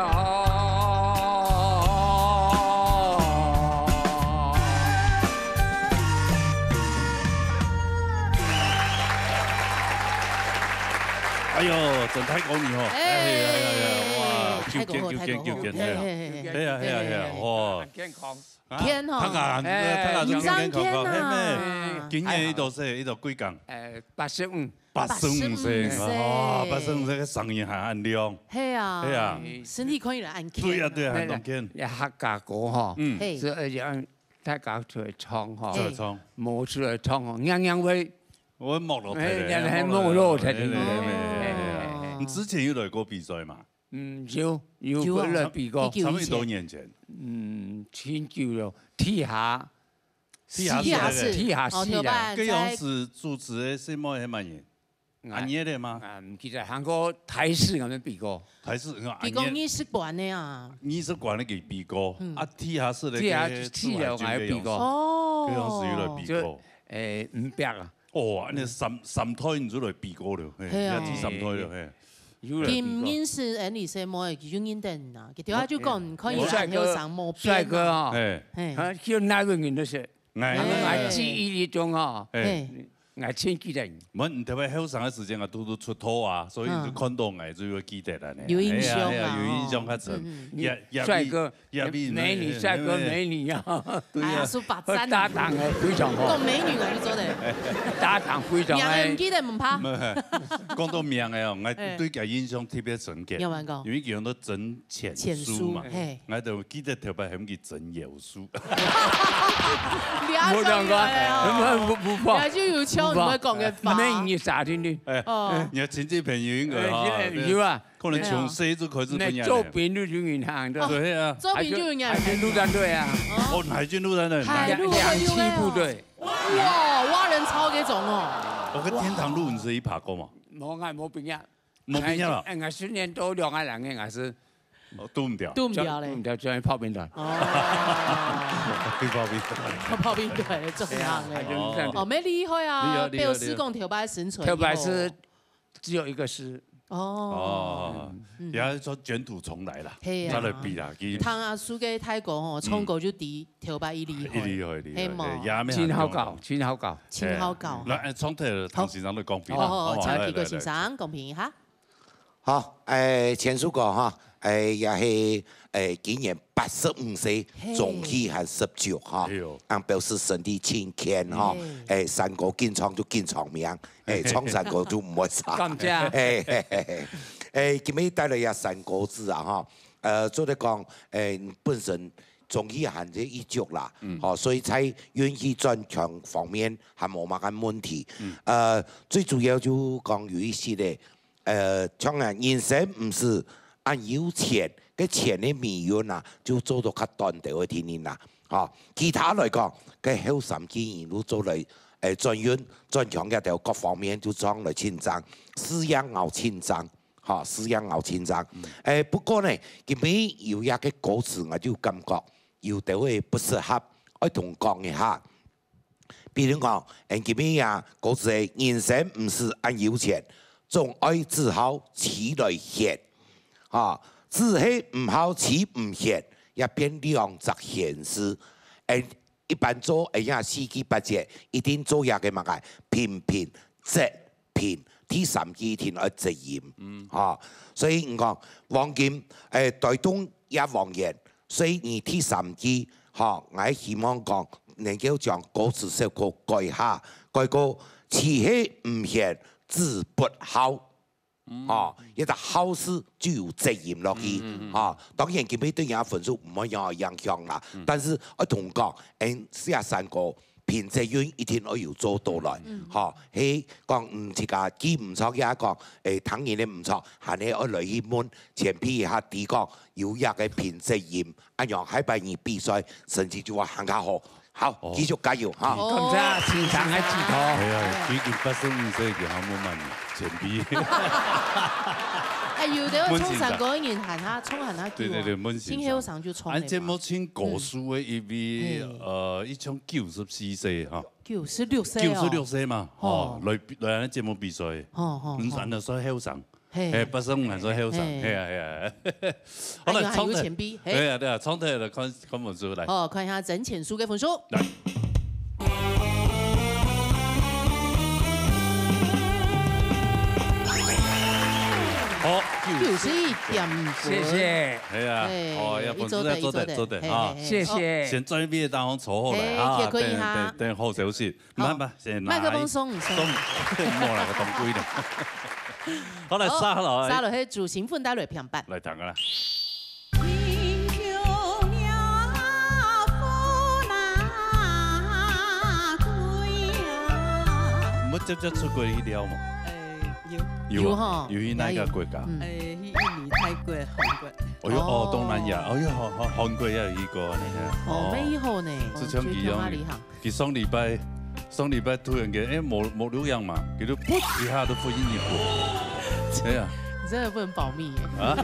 哎喲，真太高興哦！哎，哎呀，哎呀，哎呀，哇，太高興，太高興，救援，救援，救援，哎呀，哎呀，哎呀，哎呀，哎呀，哇！健康。 啊，天吼。讀啊，哎，讀啊，讀啊，毋上天啊。係咩？今年佢多歲？佢多幾歲？哎，八十五。八十五歲，八十五歲。哦，八十五歲个聲音還恁亮。係啊。係啊。身體看起來恁健啊。對啊，對啊，還當健。這客家歌吼，嗯。係。係，而且大家出來唱吼，出來唱。無出來唱吼，樣樣會，會沒落忒个，哎，樣樣會沒落忒个。哎，哎，哎，哎，哎。哦。你之前有來過比賽嗎？ 嗯，有，有，有啊。過來比過。幾久以前？差不多幾多年前？嗯，真久了，地下，地下室个。地下室。地下室个。哦，對吧？該樣時主持个係麼个，係麼人？啊，阿月个嗎？啊，毋記得，還過台視恁樣比過。台視，嗯，阿月。比過二十關个啊。二十關个佢比過，嗯。啊，地下室个地下室个還有比過。該主持个樣式。哦。該樣時有來比過。就，誒，五百啊。哦，恁樣三，三代你就來比過了，嘿，係啊。也第三代了，嘿。 有人比過。佢毋認識𠊎俚細妹，佢就認得你啊。佢頭下就講，哎，看起來很後生，無變啊。帥哥哦，嘿。嘿。啊，就那個人就是，哎。他們還記憶力中哦，哎。嘿。，𠊎盡記得你。毋，你特別後生个時間啊，拄拄出道啊，所以你就看到𠊎就會記得了呢。有印象啊，哎呀，哎呀，有印象較深。嗯，嗯。也，也帥哥，也比，美女帥哥，哎，美女啊。對啊。哎呀，叔伯讚啊。搭檔啊，非常好。講美女啊，你做得。搭檔非常好。名仔毋記得毋怕。毋，講到名仔哦，𠊎對佢印象特別深刻。哎。有無講？因為佢用到曾 淺書嘛，淺書，嘿。𠊎就記得頭擺喊佢曾妖書。你也無相關，無相關，無，無，無。你也就有錢，無，你會講个話。無，你啥定定。哎，哦。你看親戚朋友應該哈，哎，有啊。可能從細就開始分人。那做兵就有銀行的。對啊。做兵就有銀行。還是，還是陸戰隊啊。哦，海軍陸戰隊。海陸陸戰隊哦。兩棲部隊。哇，蛙人操這種哦。我跟天堂陸，你是一爬過嗎？無，𠊎無畢業。 無畢業了。哎，𠊎訓練到兩個人个，𠊎是哦，堵毋著。堵毋著咧。堵毋著，就去炮兵團。哦。去炮兵團。炮兵團，做行个。哎呀，還真正。哦，蠻厲害啊，厲害，厲害，表示講頭擺生存。頭擺是只有一個師。哦。哦，嗯。也係說捲土重來啦，嘿啊。再來比啦，其實。聽阿叔个大哥吼，唱歌就知頭擺一厲害。一厲害，一厲害，係無？對，也蠻好搞，真好搞。真好搞。哎，來，哎，唱題，唐先生來公平。好，好，好，請奇哥先生公平一下。 好，哎，淺書哥哈，哎，也係，哎，今年八十五歲，嘿。中氣還十足哈，哎喲。恁表示身體盡健哈，嘿。哎，山歌緊唱就緊長命，哎，唱山歌就毋會差。感謝。哎，嘿，嘿，嘿。哎，今日帶來這山歌子啊哈，呃，做得講，哎，本身中氣還係一足啦，嗯。吼，所以在運氣轉強方面還無麼个問題。嗯。呃，最主要就講有一息个 呃，像啊，人生毋使恁有錢，該錢个命運啊，就做到較短兜个定定啦。吼，其他來講，該後三句人都做來，誒，轉運、轉強這兜各方面就做來緊張，事業愛緊張，吼，事業愛緊張。嗯。誒，不過呢，今晡日有一個歌詞，𠊎就感覺有兜个不適合，愛同講一下。 比如講，𠊎今晡日啊，歌詞係人生毋使恁有錢，總愛知好知來歇。哈，只係毋好知毋歇，也變兩隻閒事。𠊎一般做，𠊎也四季八節，一定做一個麼个平平仄 平，第三句一定愛仄音。嗯。吼，所以你講，黃金，誒，帶動也黃緣，所以你第三句，吼，𠊎希望講，能夠將歌詞小可改下，改過，只係毋歇，知不好。嗯。吼，一隻好字就有仄音落去。嗯，嗯，嗯。吼，當然，今晡日對人家分數毋會有影響啦，嗯。但是愛同講，𠊎寫山歌 平仄韻一定愛有做到來。嗯。吼，係講，嗯，自家記毋著，也講，誒，聽人个毋著，還係愛來去問前輩一下，知講有一個平仄韻，恁樣下擺你比賽成績就會還較好。好，哦。繼續加油，哈。哦。感謝先生个指導。哎呀，已經八十五歲，佢還無滿前輩。哎，有个唱山歌个人還較，唱還較久啊。對，對，對，問先生。真後生就唱了嘛。恁節目請歌手个一位，嗯。嘿。呃，一種九十四歲，哈。 九十六歲哦。九十六歲嘛，吼。哦，來比，來咱節目比賽。吼，吼，嗯，吼。恁樣算後生。嘿。嘿，八十五還算後生，嘿。嘿啊，嘿啊。好了，哎喲，還有前輩，嘿。對啊，對啊，唱題了，看，看分數來。好，看一下曾淺書个分數。來。好，九十一點五分。謝謝。哎呀，嘿，哦，要分數要做得，你做得，你做得，做得，嘿，哈。嘿，嘿。謝謝。好。先轉一邊，然後坐好來，嘿，啊，歇睏一下。等，等，等好消息。 好。慢慢，先拿。麥克風鬆毋鬆？鬆，無啦，个當貴了。好，來，好，沙羅，沙羅，嘿，主新粉帶來片板。來，聽啊啦。有接觸出國去尞無？誒，有。有啊，有吼，有去哪一個國家？有。誒，去印尼、泰國、韓國。哎喲，哦，哦。東南亞，哎喲，韓，韓，韓國也有去過呢。哦，哦。蠻好呢。就像佢樣。哦，去忒哪裡行？ 佢上禮拜，上禮拜突然間，誒，無，無錄影嘛，佢就噗一下就飛印尼去。哎呀。你真的不能保密耶。啊？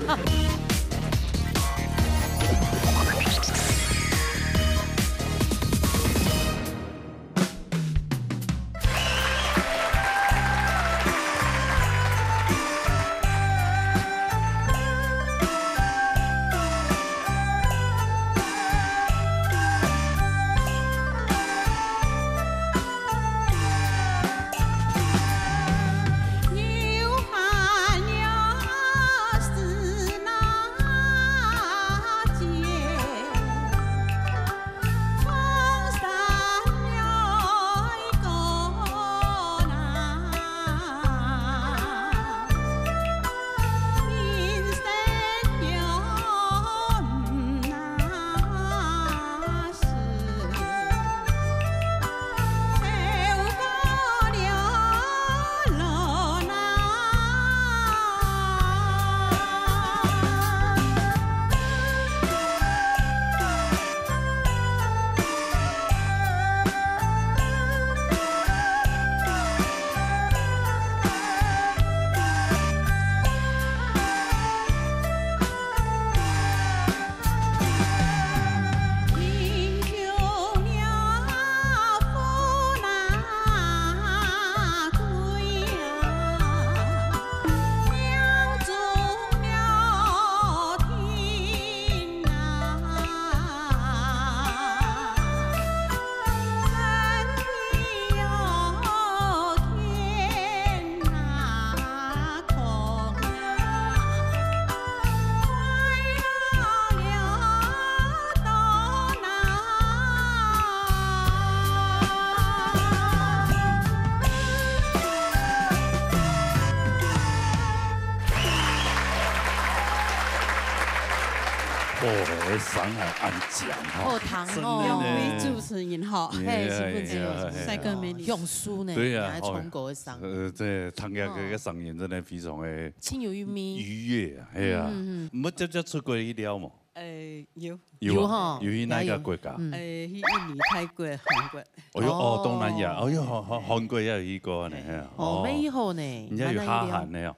哦，該聲還恁靚吼，好聽哦。真的呢。兩位主持人好。嘿，辛苦你哦。哎呀，哎呀，哎呀。帥哥美女。享受呢，對呀，你還唱歌的聲。哦。呃，這唱歌个聲音真的非常的真有韻味。愉悅啊，哎呀。嗯，嗯，嗯。你有接接觸過去尞無？呃，有。有啊，有吼，有去哪一個國家？也有。嗯。呃，去印尼、泰國、韓國。哎喲，哦，哦。東南亞，哎喲，韓，韓，韓國也有去過呢，嘿啊。哦，哦。蠻好呢，人家有哈韓的哦。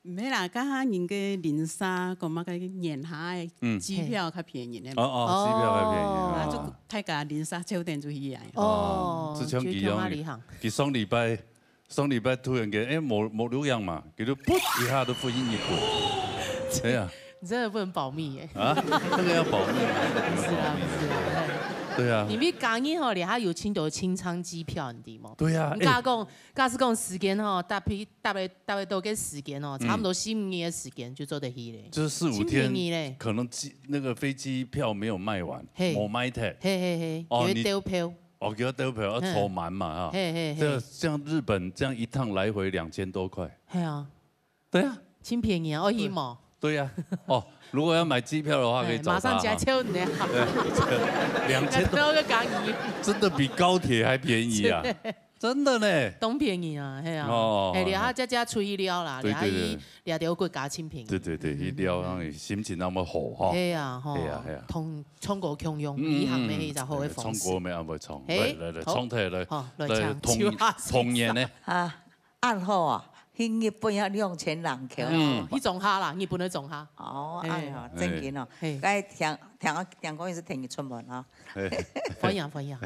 毋係啦，該下人个零星，講麼个年下个機票較便宜呢。嗯。哦，哦，機票較便宜，哦。啊，就大家零星湊等就去啊。哦，哦，就像佢樣，就去旅行。佢上禮拜，上禮拜突然間，哎，無，無錄影嘛，佢就噗一下就飛去日本。對啊。你真的不能保密耶。啊，那個要保密，那個不能保密的。是啊，是啊，哎。對啊。你們講你吼，你還有請到清倉機票，你知無？對啊，你跟我講，哎。 假使講時間吼，搭配，搭配，搭配到个時間吼，嗯。差不多四五日个時間就做得去咧。就是四五天，真便宜咧。可能機，那個飛機票沒有賣完，嘿。無賣忒。嘿，嘿，嘿，哦，你，有得兜票。哦，有得兜票，要，嗯。坐滿嘛，哈。嘿，嘿，嘿。這樣，像日本這樣一趟來回兩千多塊。嘿啊。 對啊。真便宜啊，愛去無？對啊。哦，如果要買機票的話，可以找他哈。哎，馬上加錢呢。對，兩千多。那個便宜。真的比高鐵還便宜啊。是。真的呢。當便宜啊，嘿啊。哦。哎，你還加加出去尞啦，對，對，對。你還去尞到國家清貧。對，對，對，去尞，嗯，嗯，嗯。讓你心情那麼好哈。嘿啊，吼。嘿啊，嘿啊。同唱歌共樣，嗯，嗯，嗯。旅行乜係一隻好个方式。哎，唱歌乜恁會唱。哎，來，來，來，好。唱起來，來。好，來，來，請。童，就啊，童年呢？啊。 恁好啊，去日本要兩千零箍。嗯。去莊下啦，日本个莊下。哦，嘿。哎呀，正經哦。嘿。該聽，聽，聽講也是聽佢出門哈。嘿。歡迎，歡迎。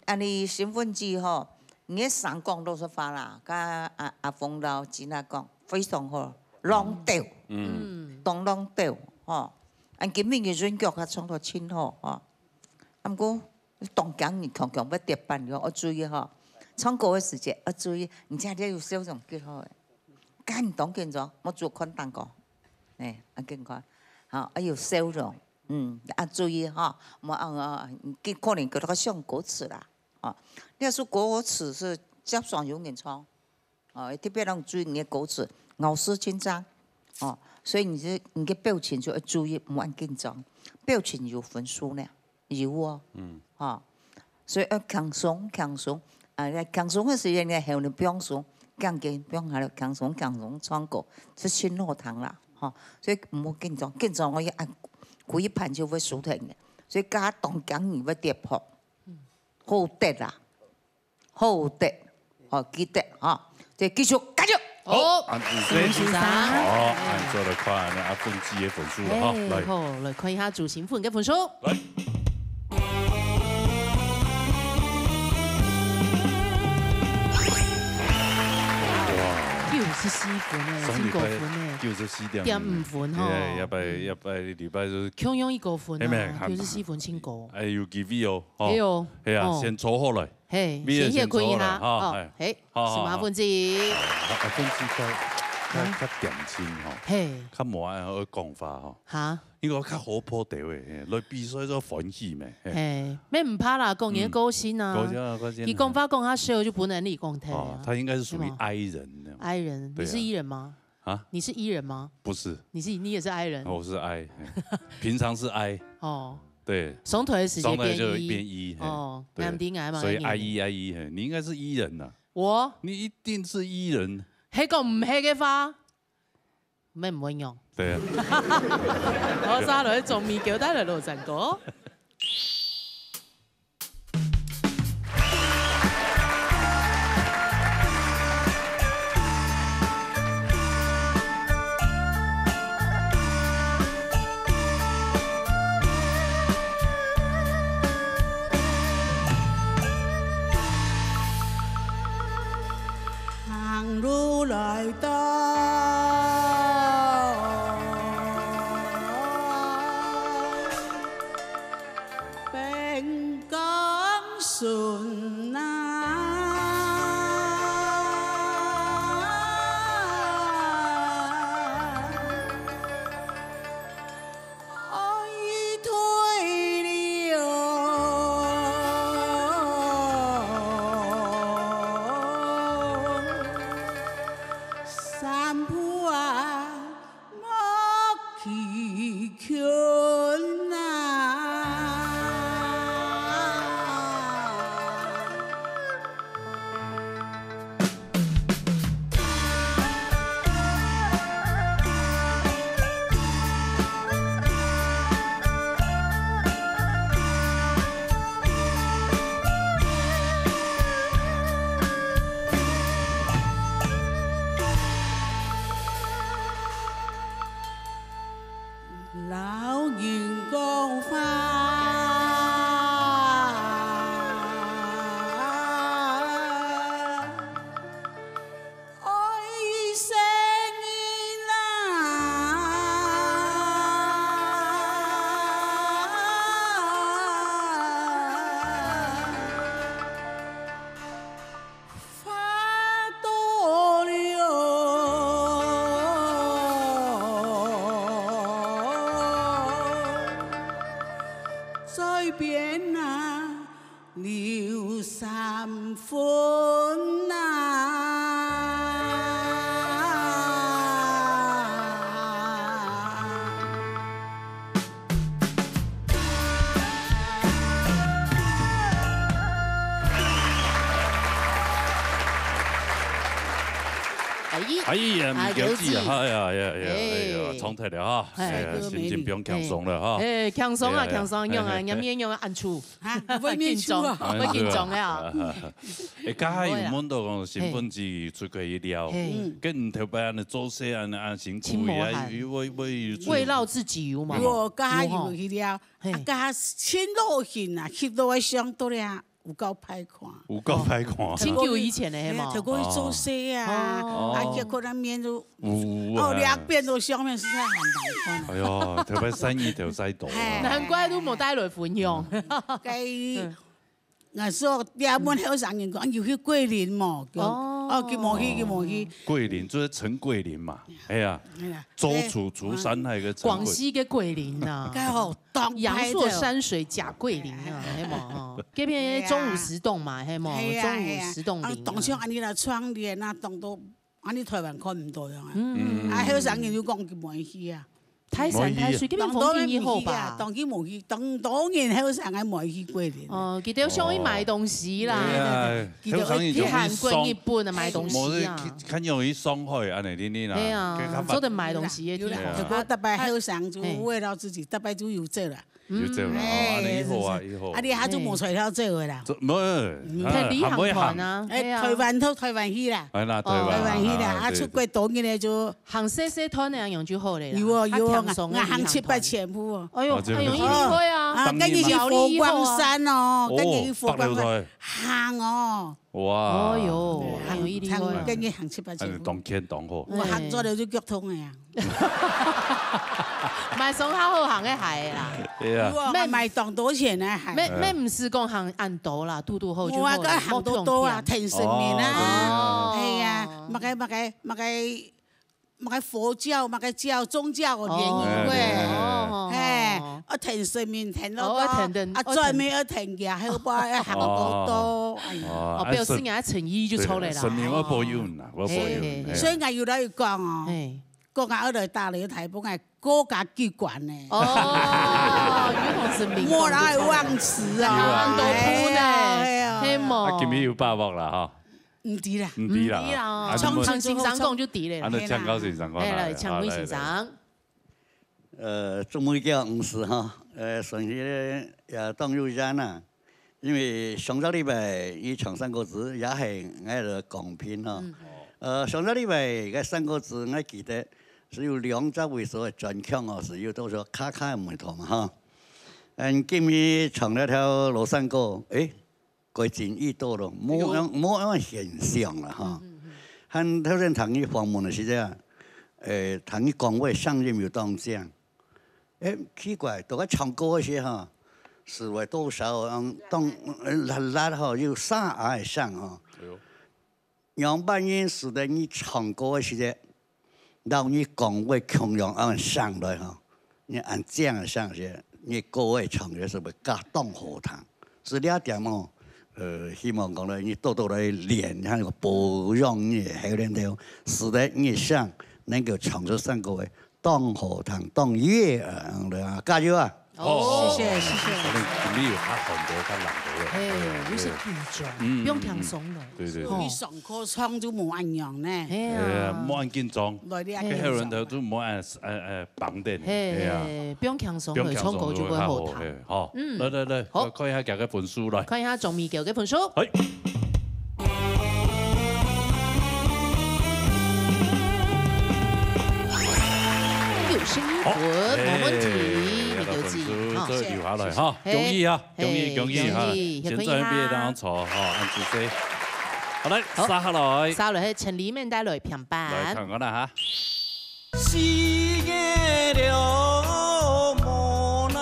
恁呢身份證吼，你个聲講老實話啦，佮阿，阿峰摎Gina講，非常好，朗調。嗯。嗯。當朗調，吼。恁今晡日韻腳較唱到真好，吼。啊，毋過 當驚人強強會跌板，你愛注意吼。唱歌个時節愛注意，你這下有笑容幾好誒。該你當緊張，莫注看單歌，哎，啊緊看，好，愛有笑容，嗯，啊注意吼，莫啊，啊，你可能覺得像歌詞啦，吼，你若係歌詞係接上有人唱， 哦，特別愛注意你个歌詞，咬字緊張，哦，所以你這，你个表情就愛注意，莫恁緊張，表情有分數呢，有哦，嗯。哦，所以愛輕鬆，輕鬆，啊，輕鬆个時間呢，還有你放鬆，緊緊放下來，輕鬆，輕鬆唱歌，係真好聽啦，吼，所以毋好緊張，緊張个啊，歸盤就會輸忒个，所以較當驚你會跌破，嗯。好得啦。 好得，好，記得哈，再繼續加油。好，好，恁仔細。恭喜你。好，恁做得看，恁阿峰記个分數了哈，哎，來。好，來看一下朱新文个分數。來。哇。九十四分呢，上禮拜真高分呢。九十四點五。點五分哈。哎，禮拜，禮拜，禮拜就是共樣一个分啊，哎，沒，九十四分真高。哎，有機會哦，哦。哎喲，哎呀，哦。先抽好來。 嘿，微信先歇睏一下，先坐落來，哈，哦，嘿。嘿，好，好，好。是麻煩子。啊，啊，分子較，較，啊。較恬靜吼，嘿。較無愛好講話吼。哈？因為較活潑兜仔，嘿，來比賽就歡喜咩，嘿。嘿，乜毋怕啦，講你个個性啊。嗯，個性啊，個性啊。佢講話講較少，就毋能你講忒啊。哦，他應該是屬於對嗎？I人那種。I人，對啊。你是E人嗎？ 啊？你是E人嗎？不是。你是，你也是I人？我是I，嘿。平常是I。哦。對。上台的時間變E。上台就變E，嘿。哦，對。難聽啊嘛，所以I E，I E，嘿，你應該是E人吶。我？你一定是E人。係講毋係个話，乜毋會用。對啊。好，接落來中美球帶來落戰歌。 行路來到平江順啊。边啊，留三分啊。哎，哎呀，啊，米狗子啊，有子。哎呀，哎呀，哎呀，哎呀，哎。唱忒了哈，哎。哎呀，心情放輕鬆了哈。哎，輕鬆啊，哎呀，輕鬆，用啊，哎，哎，哎。用啊，用啊，按住。啊，會緊張，緊張啊。會緊張啊。哎，剛才有問到講身份證出過去了，嘿。嗯。跟你頭擺恁樣做事恁樣辛苦啊，有，有，有，有，圍繞自己有嘛？有，剛才有去了，嘿。啊，剛才親路行啊，去到會想到了。 有夠歹看。有夠歹看。哦，真久以前的，係無？哎，頭過去做事啊，哦。啊，結果那面都，有啊。哦，兩邊都相面實在很難看啊。哎喲，特別生意頭使到啊。哎。難怪都無帶來分享。該，嗯。那時候，你還問後生人講，有去桂林無？哦。哦，佢無去，佢無去。桂林，就是陳桂林嘛。哎呀，哎呀，周楚除三害个陳桂林。廣西个桂林啊。該好 當陽朔山水甲桂林啊，係無？吼，這片中午時段嘛，係無？係啊，中午時段林啊。係啊，係啊。啊，當像恁樣啦，窗簾啊，當多恁樣台灣看毋到樣啊。嗯。啊，後生人就講佢無去啊。大山大水，這片風景也好吧？當多人無去啊，當佢無去，當多人後生還無去桂林。哦，佢兜想去買東西啦。哦。對啊，去，去韓國、日本啊，買東西啊。無，去，看有去上海，恁樣，你，你啦。係啊，做得買東西个地方。有啦，有啦，啊，不過大概後生就圍繞自己，大概就有這啦。 有這啦，哦，哎，恁樣以後啊，是，是，是。以後。啊，你還做無材料做个啦？做，無，嗯。啊，看旅行團啊，還無行。哎，係啊。台灣到台灣去啦。哎，那台灣，哦。台灣去啦，啊，啊，對。出國多年了就行細細團那樣就好了啦。有哦，有哦，較輕鬆个旅行團。我行七八千步哦。哎喲，哦，這個哎喲，一定會啊。啊，跟你去佛光山哦，哦，跟你去佛光山。哦，北流台。行哦。 哇。哦喲，對啊，還有毅力哦。行，跟你行七八千步。哎，當健當好。我行做了就腳痛了呀。買雙下好行个鞋啦。對啊。我買當多錢个鞋。乜，乜毋使講行恁多啦，堵堵好就好啦，我還行多多啊，莫碰天。跈順民啊。哦，對啊。係啊，麼个，麼个，麼个 麼个佛教，麼个教，宗教个聯誼會。哦，哦，哦。嘿，哦。啊，跈順民，跈到哦，啊，跈等，啊，專門愛跈佢，還有包愛行好多，哦。哎呀。哦，表示人家誠意就出來啦。對，順民愛保佑啦，愛保佑。嘿，嘿，嘿。所以𠊎有來講哦，嘿。講啊，愛來打理台北个國家機關呢。哦，有同順民講就出來。莫來忘詞啊。有啊。很多鋪呢，哎呀，哎呀。嘿無？啊，今日有把握啦哈。 毋知啦。毋知啦。毋知啦，哦。啊，你問，請先生講就知了啦。啊，你請教先生講啦。哎，來，請問先生。好，來，來。呃，祝每个五十哈，呃，順序也當有緣啊。因為上隻禮拜佢唱山歌子，也係𠊎个公平哈。嗯。呃，上隻禮拜个山歌子，𠊎記得係有兩隻位所个轉腔哦，係有到時候卡卡个問題嘛哈。嗯，今日唱了條老山歌，誒， 改進已多咯，無樣，無樣現象啦哈。嗯，嗯，嗯。還頭先聽你訪問个時節啊，誒，聽你講話聲音又當靚。誒，奇怪，到該唱歌个時哈，係會多少，嗯，當，呃，辣辣吼，有沙啞个聲吼。哎喲。 仰般形使得你唱歌个時節，摎你講話共樣恁聲來吼，你恁靚个聲時，你歌个唱个係毋係較當好聽？係這點哦，呃，希望講咧，你多多來練，然後保養你个喉嚨頭，使得你聲能夠唱出山歌个 當好聽，當悅耳，加油啊！好，好，謝謝，謝謝。反正今日有較寒个，較冷个。嘿，有些緊張，嗯，不用輕鬆了。嗯，嗯。對，對，對。吼。你上課唱就無恁樣呢。嘿啊。哎呀，莫恁緊張。來，你也緊張。該喉嚨頭就莫恁，呃，呃，繃等。嘿，哎呀。嘿，不用輕鬆，不用輕鬆，唱歌就會好聽。就會較好，嘿，好。嗯。來，來，來，好。看一下佢个分數來。看一下鍾明九个分數。嘿。 有聲音，好，無問題，哎，有得分數，好，這留下來哈，嘿，恭喜啊，恭喜，嘿，恭喜哈，恭喜，先轉一邊當坐哈，恁仔細。好，來，好，續下來。續下來，陳立明帶來平板。來看看啦哈。四月了，無那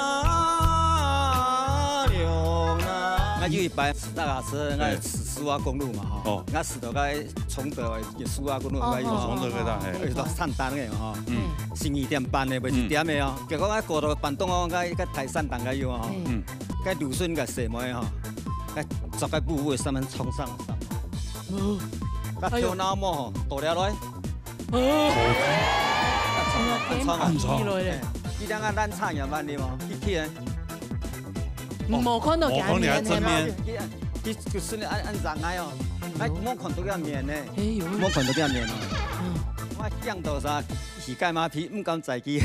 涼啊。𠊎有一擺，自家車，𠊎駛蘇花公路嘛，吼，哦。𠊎駛到該 崇德个蘇花公路，哦，該有，哦，崇德該搭，嘿。有到三單个吼，嗯。十二點半个，未一點个哦。嗯。結果𠊎過到半東哦，𠊎該大三單个有哦。嗯。該旅順个細妹吼，該著个布會上面衝上上，該頭那毛吼，倒了來，暗瘡啊，暗瘡啊，你等下咱差遠萬里哦，去去啊，無看到佢面係無？佢佢就順按按上來哦，哎，無看到佢面呢，哎呦，無看到佢面哦，我驚到啥，膝蓋麻痺，毋敢再去。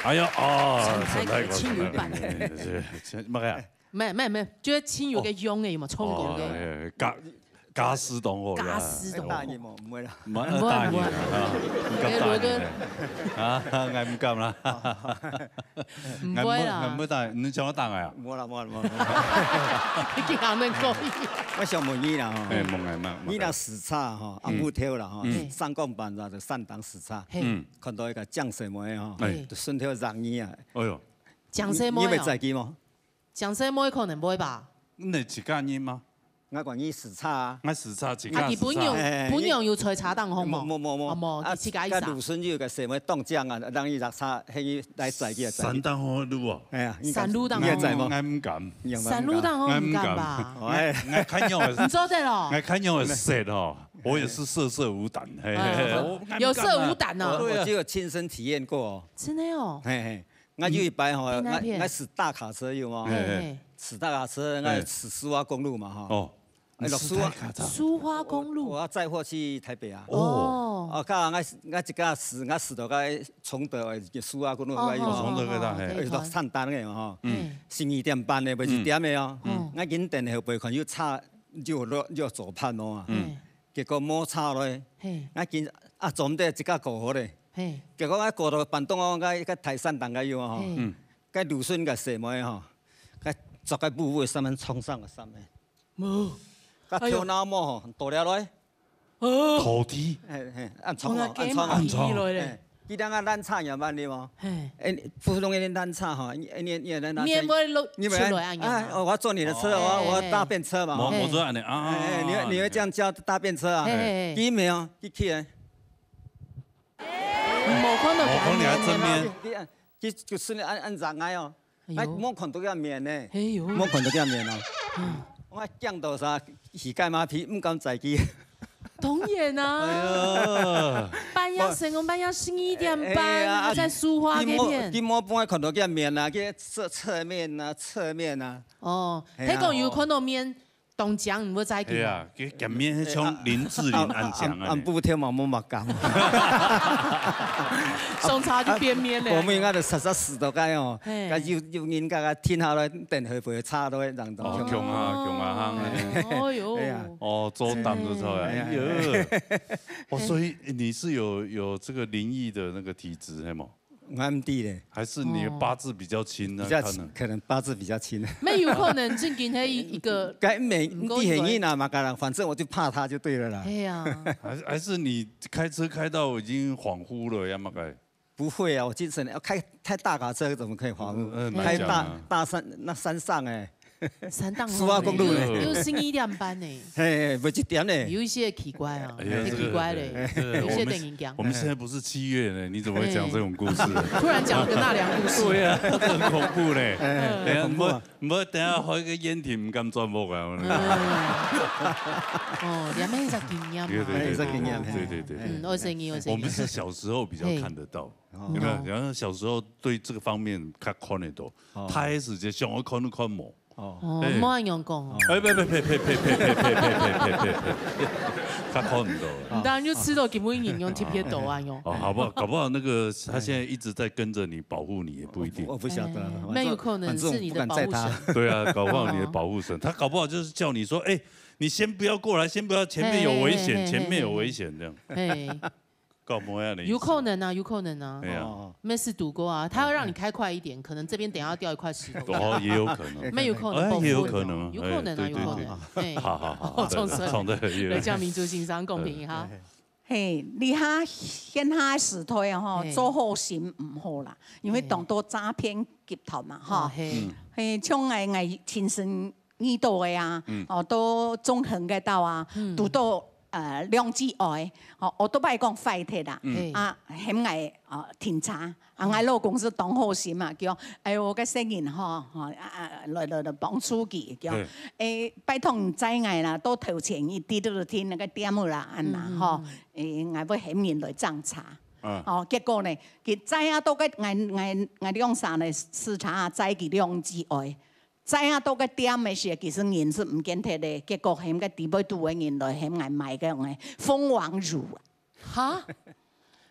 哎呀啊，陳太國，陳太國，哎，這，這，麼个啊？沒沒沒，就係親友个用个嘛，衝過个。家家私當好啦。家私當好。大人嘛，毋會啦。毋會打人啊，毋敢打人啊，啊，𠊎毋敢啦。毋會啦。𠊎毋會打，你想要打𠊎啊？無啦無啦無啦。你竟然能夠。我想問你啦吼，哎，問𠊎嘛。你若駛車吼，暗晡頭啦吼，嗯三更半夜就三檔駛車，嘿，嗯，看到一個靚細妹吼，哎就順頭讓你啊，哎喲，靚細妹哦，你會載佢無？靚細妹可能會吧。你自家人嗎？ 𠊎講你駛車啊。 𠊎駛車自啊，家駛車。佢本人哎本人有坐車頂好無？無無無無，哦無，佢自家意思啊。該路順有個細妹當靚啊，讓你落車，喊你來載佢啊載佢。山頂好路哦。哎呀，山路頂你也載無？𠊎毋敢。山路頂好毋敢吧？哎，𠊎看樣會，你做得咯。 𠊎看樣會色哦，我也是色色無膽，嘿嘿嘿。有色無膽哦。我我就有親身體驗過哦。真的哦。嘿嘿，𠊎有一擺吼，𠊎你哪片𠊎駛大卡車有無？嘿嘿，駛大卡車，𠊎駛蘇花公路嘛吼。哦，哎，落蘇啊，卡車。蘇花公路。我要載貨去台北啊。哦，哦，哦，剛好𠊎𠊎一架駛，𠊎駛到該崇德个蘇花公路該有哦崇德該搭嘿哎，落上單个嘛吼。嗯，十二點半呢，未一點个哦。嗯𠊎緊等後背看有車，就落就左盼哦啊。嗯，結果無車咧，嘿𠊎緊啊，總得一架過好咧。嘿，結果𠊎過到板東哦，𠊎該台山頂該有啊吼。嘿，嗯，該路順个細妹吼，該著个布會上面衝上个上面，無，該頭那毛吼，倒了來，哦，土地。嘿嘿，暗瘡哦，暗瘡哦暗瘡。落咧，哎，你等下咱差遠萬里哦。嘿，哎，普通个咱差吼，你你你咱差。面會露出你們來啊，哎，哦，我坐你的車，我我搭便車嘛。我吼。我坐恁樣啊。哎，你你會這樣叫搭便車啊？嘿嘿嘿，你沒有，你去啊。無看到我看你還正面。你你就順按按上來哦。哎，哎呦，無看到佢面呢，哎呦，無看到佢面哦。嗯我驚到啥，膝蓋麻痺，毋敢再去。當然啊，哎呀，半夜三更半夜十二點半，哎呀還在蘇花該片。佢無佢無幫我看到佢面啊，佢側側面啊，側面啊。哦，哎呀佢講有看到面，當靚毋會再緊。係啊，佢見面像林志玲恁靚啊。暗晡天嘛，無麼講。相差就變面咧。我們應該就實實死到該哦，嘿。該有有人家聽下來，等會會差到會讓到。哦，窮啊，窮啊，哈。哦喲。哎呀。哦，做膽都出來，哎呀。哎呀。哦，所以你是有有這個靈異的那個體質，係嗎？ 我毋知咧。還是你的八字比較輕呢？哦。比較輕，看呢。可能八字比較輕。沒有可能，正經係一個該沒，毋知係你哪嘛，反正我就怕他就對了啦。哎呀。還是，還是你開車開到已經恍惚了，要麼該？不會啊，我精神，要開，開大卡車怎麼可以恍惚？嗯，開大，難講啊。大山，那山上哎。 山頂十二公里呢。又係二點半呢。嘿，毋係一點呢。有一些奇怪啊，哎呀，很奇怪咧，這個，有一些電影講。我們現在不是七月呢，你怎麼會講這種故事？突然講了個納涼故事。對啊，這很恐怖呢。哎，哎呀，很恐怖啊。毋好，毋好，等下開個煙亭，毋敢轉屋啊。嗯。哦，兩面一個經驗嘛。對，對，對，哎，這經驗，對，對，對。嗯，我承認，我承認。我們是小時候比較看得到，嘿。有沒有？哦。然後小時候對這個方面較看得到，哦。大个時節想愛看都看無。 哦。哦，哎。莫恁樣講哦。哎，呸，呸，呸，別，較看毋到了。毋單就試到今晡日用特別多啊，用。哦，好不好？搞不好那個他現在一直在跟著你，保護你也不一定。我不曉得，哎，反正，那有可能是你的保護神。反正我不敢載他。對啊，搞不好你的保護神，哦。他搞不好就是叫你說，哎，你先不要過來，先不要，前面有危險，嘿，嘿，嘿，前面有危險，這樣。嘿。 搞不好恁樣的意思。有可能啊，有可能啊。對啊。哦。沒事堵過啊，他要讓你開快一點，可能這邊等一下要掉一塊石頭。哦，也有可能。沒有可能，哎，也有可能啊。有可能啊，哎，對，有可能。對，對。哎。好，好，好，好，重生。重生，有。來，叫民族先生公平哈。哎。嘿，這下現下个時代吼，嘿。做好心毋好啦，因為當多詐騙集團嘛，吼。哦，嘿。嗯。嘿，像𠊎，𠊎親身 遇到个啊，嗯。哦，到中橫該兜啊，嗯。堵到，呃，兩支哀，哦，奧多拜講壞忒啊，嗯。啊，喊𠊎，哦，停車。啊，𠊎老公係當好心啊，講，哎喲，該細人吼，吼，啊，啊，來，來，來幫助佢，講，嘿。哎，拜託你載𠊎啦，到頭前一滴滴停該店仔啦，恁啦，嗯，嗯，吼，嗯。哎，𠊎會喊人來裝車。嗯。哦，結果呢，佢載啊到該，𠊎，𠊎，𠊎兩儕呢，駛車啊，載佢兩支哀。 載啊到該店个時，其實人係毋見忒咧，結果喊該底背肚个人來喊𠊎買个鳳凰乳。哈？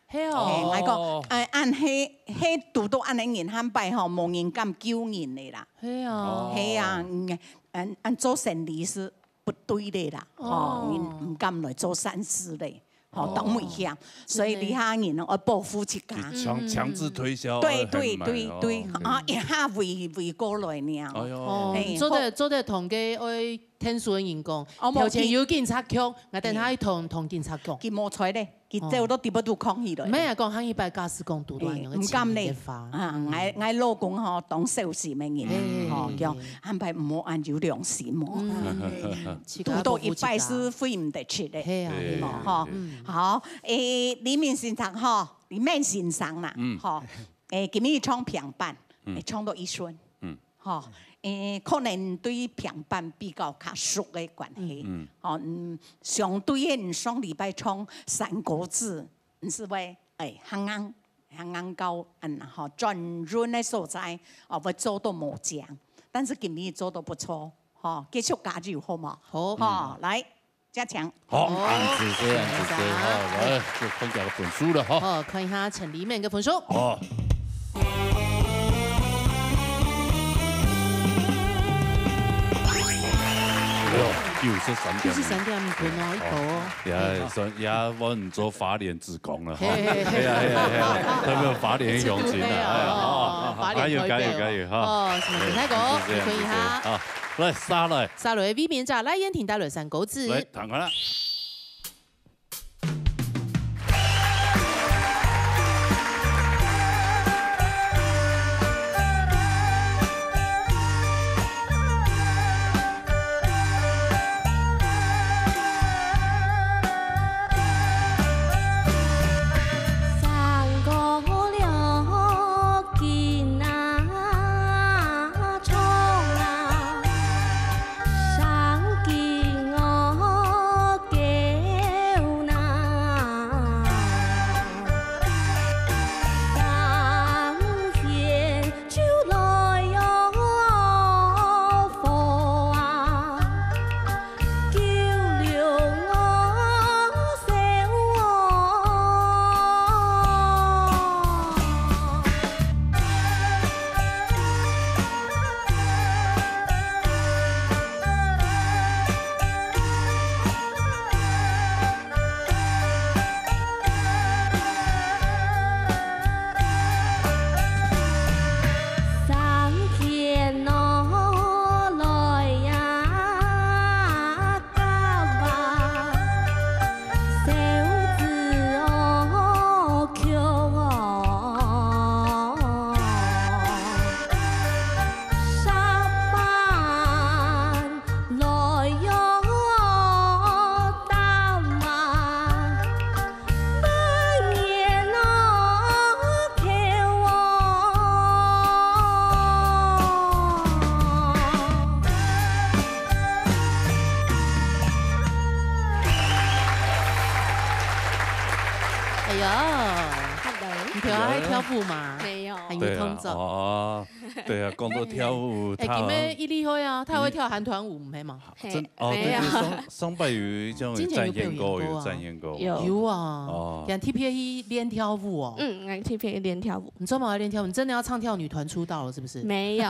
係哦。嘿，𠊎講，哦。哎，恁係，係堵到恁樣人，下擺吼，無人敢救人咧啦。係哦。係啊，嗯，恁，恁做生理係不對个啦，哦。吼，人毋敢來做善事咧。 吼，哦。當危險，所以這下人愛保護自家。強，強制推銷，對，對，對，對，哦，啊，一下圍，圍過來呢。哎喲。哦，嘿，做得，做得同該愛天使个人講，哦，無，頭前有警察局，𠊎等下去同，同警察講。佢無睬咧，佢走到底背肚囥起來。毋係啊，講下一擺假使講堵到恁樣个情形个話。啊，𠊎，𠊎老公吼，當小心个人，嘿，嘿，吼，嘿，叫，嘿。 安排毋好恁有良心哦。嗯，自家保護自家。堵到一擺係飛毋得出个。係啊，係啊。吼，嗯。好，誒，李明先生吼，李明先生啦，嗯。吼，誒，今日唱平板，嗯。誒，唱到一順，嗯。吼，誒，可能對平板比較較熟个關係，嗯。吼，嗯，相對个，你上禮拜唱三個字， 毋係會，誒，行行，行行到，嗯，吼，轉運个所在，哦，會做到無靚，但是今日做到不錯，吼，繼續加油，好無？好。吼，來，嘉強。好，好。恁仔細，恁仔細，好，來，就看一下分數了，哈。好，看一下陳李明个分數。好。哎喲，九十三點五。九十三點五分哦，一口哦。 也算，也穩做法蓮之光了哈。嘿，嘿，嘿。哎呀，哎呀，哎呀，特別有法蓮鄉親啊，哎呀，哦，哦，哦，法蓮加油，加油，開講。加油哈。哦，什麼？哎，太公，就這樣，你可以哈。就這樣啊，來，下來。下來，衛冕者，來，燕婷帶來三個字。來，聽看啦。有，看到。你頭下還跳舞嗎？沒有。還有動作。對啊，哦，對啊，講到跳舞，哎，佢乜一厲害啊，佢會跳韓團舞，毋係嗎？嘿，真，哦，對，沒有。對，對，上，上擺有一種有展現過，之前有表演過啊。有展現過。有啊，哦。像特別去練跳舞哦。嗯，來特別練跳舞。你專門來練跳舞，你真的要唱跳女團出道了，是不是？沒有，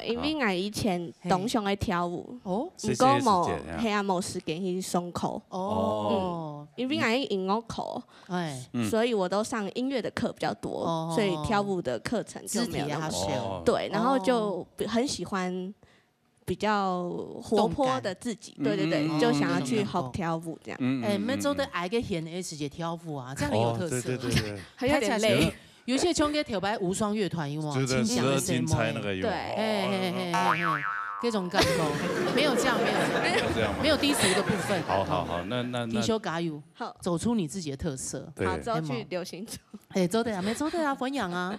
因為我以前當想愛跳舞，哦。毋過無，係，係，係這樣。係啊，無時間去上課。哦。嗯，因為我音樂科，哎。嗯。所以我都上音樂的課比較多，哦。所以跳舞的課程就沒有那麼多。肢體要好。哦。對，然後就很喜歡比較活潑的自己，動感。對，對，對，嗯，就想要去學跳舞這樣。嗯，嗯，哎，你們做得挨个弦，一起去跳舞啊，這樣很有特色。哦，對，對，對，對。還有點累。有，有些像該頭擺無雙樂團，有沒有？對，對，清祥的時候。十二金釵那個有。對。嘿，嘿，嘿，嘿，嘿，這種感覺。沒有這樣，沒有這樣。沒有這樣嗎？沒有低俗的部分。好，好，好，那，那，那。繼續加油。 好。走出你自己的特色。對。好，之後去流行組。哎，做得啊，沒做得啊，歡迎啊，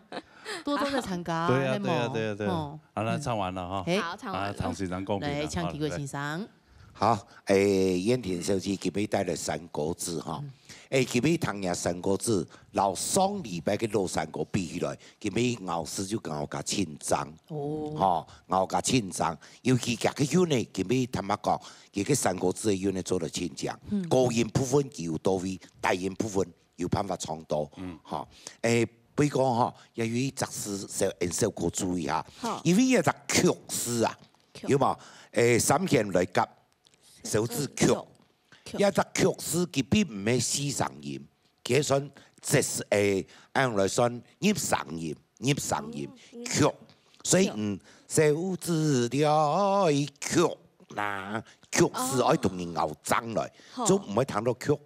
多多的參加，對啊，係無？對啊，對啊，對啊。哦。好，那唱完了哈。嘿。好，唱完了。啊，唐先生講給他，來，請幾位先生。好，哎，燕婷小姐，今日帶來山歌子哈。嗯。哎，今日聽下山歌子，摎上禮拜个老山歌比起來，今日咬字就咬較清爽。哦。吼，咬較清爽。尤其佢个韻呢，今日坦白講，佢个山歌子个韻呢做得清爽。嗯。高音部分佢有到位，低音部分 有辦法唱到。嗯。吼，誒，不過吼，也有一隻字小，小可注意哈。好。因為一隻曲字啊，曲。有無？誒，三弦來夾，小字曲。曲。曲。一隻曲字佢並毋係四聲音，佢算直，誒，恁樣來算入聲音，入聲音，哦，入聲。曲。所以，曲。嗯，小字調曲啦，曲字愛同佢咬正來，哦。就毋會聽到曲。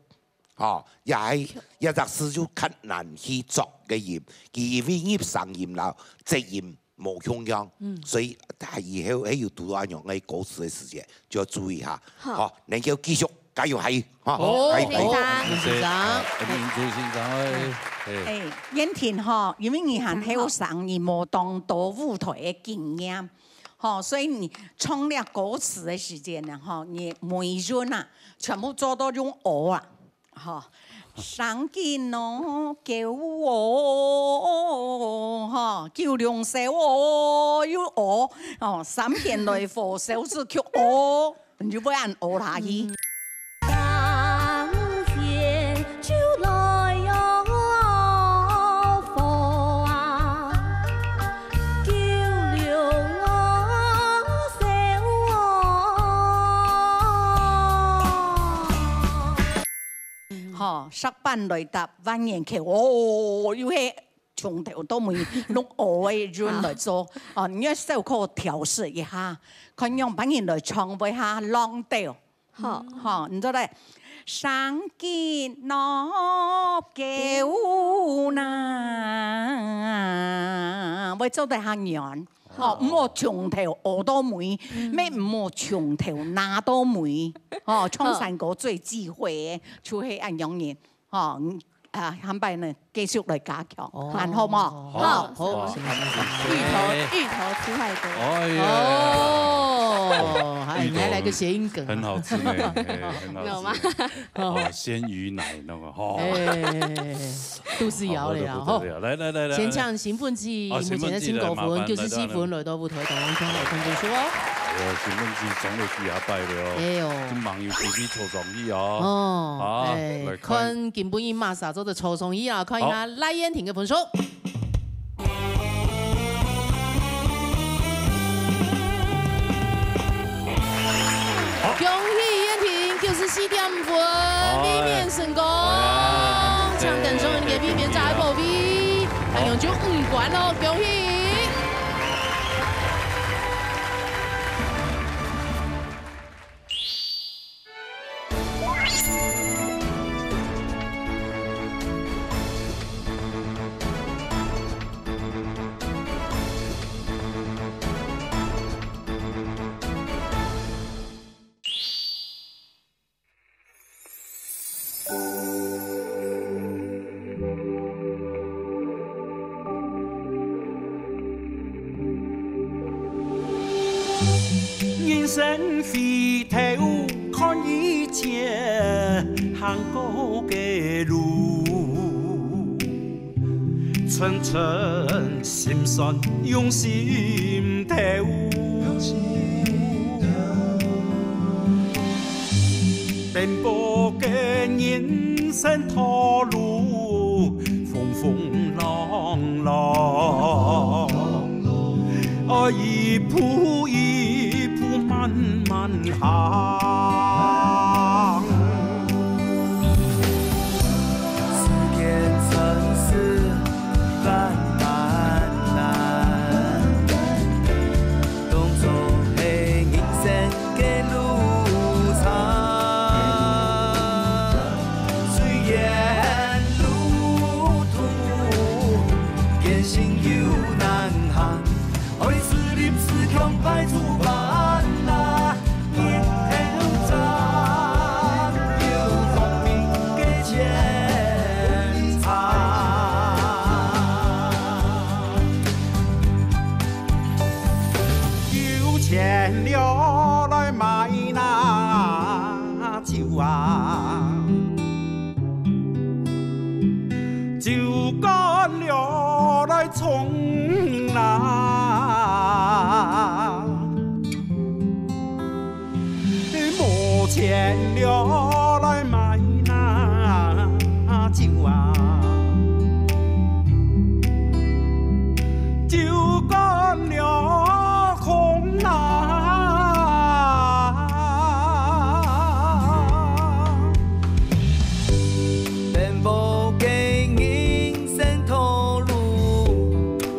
吼，也係，曲。也隻字就較難去作个音，佢因為入聲音啦，直音無共樣，嗯。所以佢以後係有讀到恁樣个歌詞个時節，就要注意下。好。好，能夠繼續加油下去，吼，好，加油，加油。好，謝謝。謝謝。啊，明珠先生，哎，哎。哎，燕婷吼，因為你還後生，你無當多舞台个經驗，吼，所以你唱這歌詞个時節呢，吼，你每一韻啊，全部做到用哦啊。 吼，生緊哦，狗哦，吼，九龍燒哦，又哦，哦，三弦來和小字曲哦，你就會恁哦下去。嗯。三弦就來哦，和啊，九龍哦，燒哦。 吼，石板來搭萬年橋，哦，又係從頭到尾用哦个韻來做，哦，你愛小可調試一下，看樣般人來唱會較浪調。好。吼，你做得生緊哦，狗啦，會做得較軟。 吼，毋好從頭學到尾，嗯。乜毋好從頭拿到尾。吼，唱山歌最忌諱个，就係恁樣人。吼，嗯，啊，下擺呢，繼續來加強，哦。恁好無？好，好，好，好。芋頭，芋頭吃太多。哎呀。哦，哎，你還來個諧音梗啊。很好吃呢，哎，很好吃。有嗎？哦，鮮魚奶那個，哦。哎。 肚屎枵了啦，好，不得了，不得了。來，來，來，來，先請新聞記，哦，目前个新聞記來，麻煩，九十四分來到舞台當中，來，來，來。來，同大家講說哦。哎喲，新聞記總有幾下擺了哦。哎喲。真忙又比比抽中意哦。哦，好，哎，來看。看今晡日麼儕做得抽中意啊，看一下，好。賴燕婷个分數。 恭喜燕婷九十四點五分，哎。衛冕成功。哎呀，請等眾人个衛冕者來報名，好。恁樣就五關咯，恭喜！ 人生回頭看以前行過个路。層層心酸用心頭。奔波个人生道路，風風浪浪，愛一步一步慢慢行。 世間塵世萬般難，當作係人生个路程。雖然路途艱辛又難行， 愛自立自強排除萬難，一條路走，有光明个前程。有錢了來買那酒啊， 酒乾了來沖啊，無錢了來買那酒啊，酒乾了空啊。 奔波个人生道路，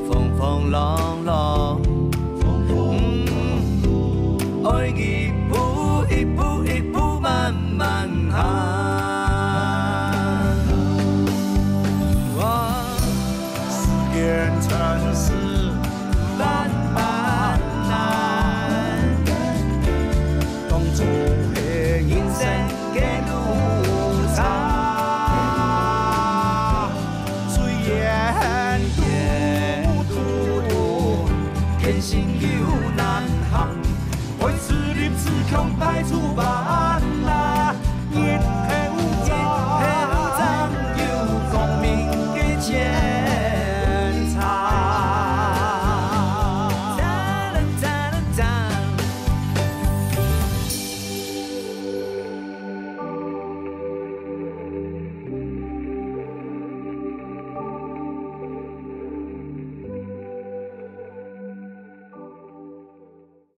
風風浪浪，愛一步一步一步慢慢行。哇！ 世間塵世萬般難，當作係人生个路程。雖然路途艱辛又難行，愛自立自強排除萬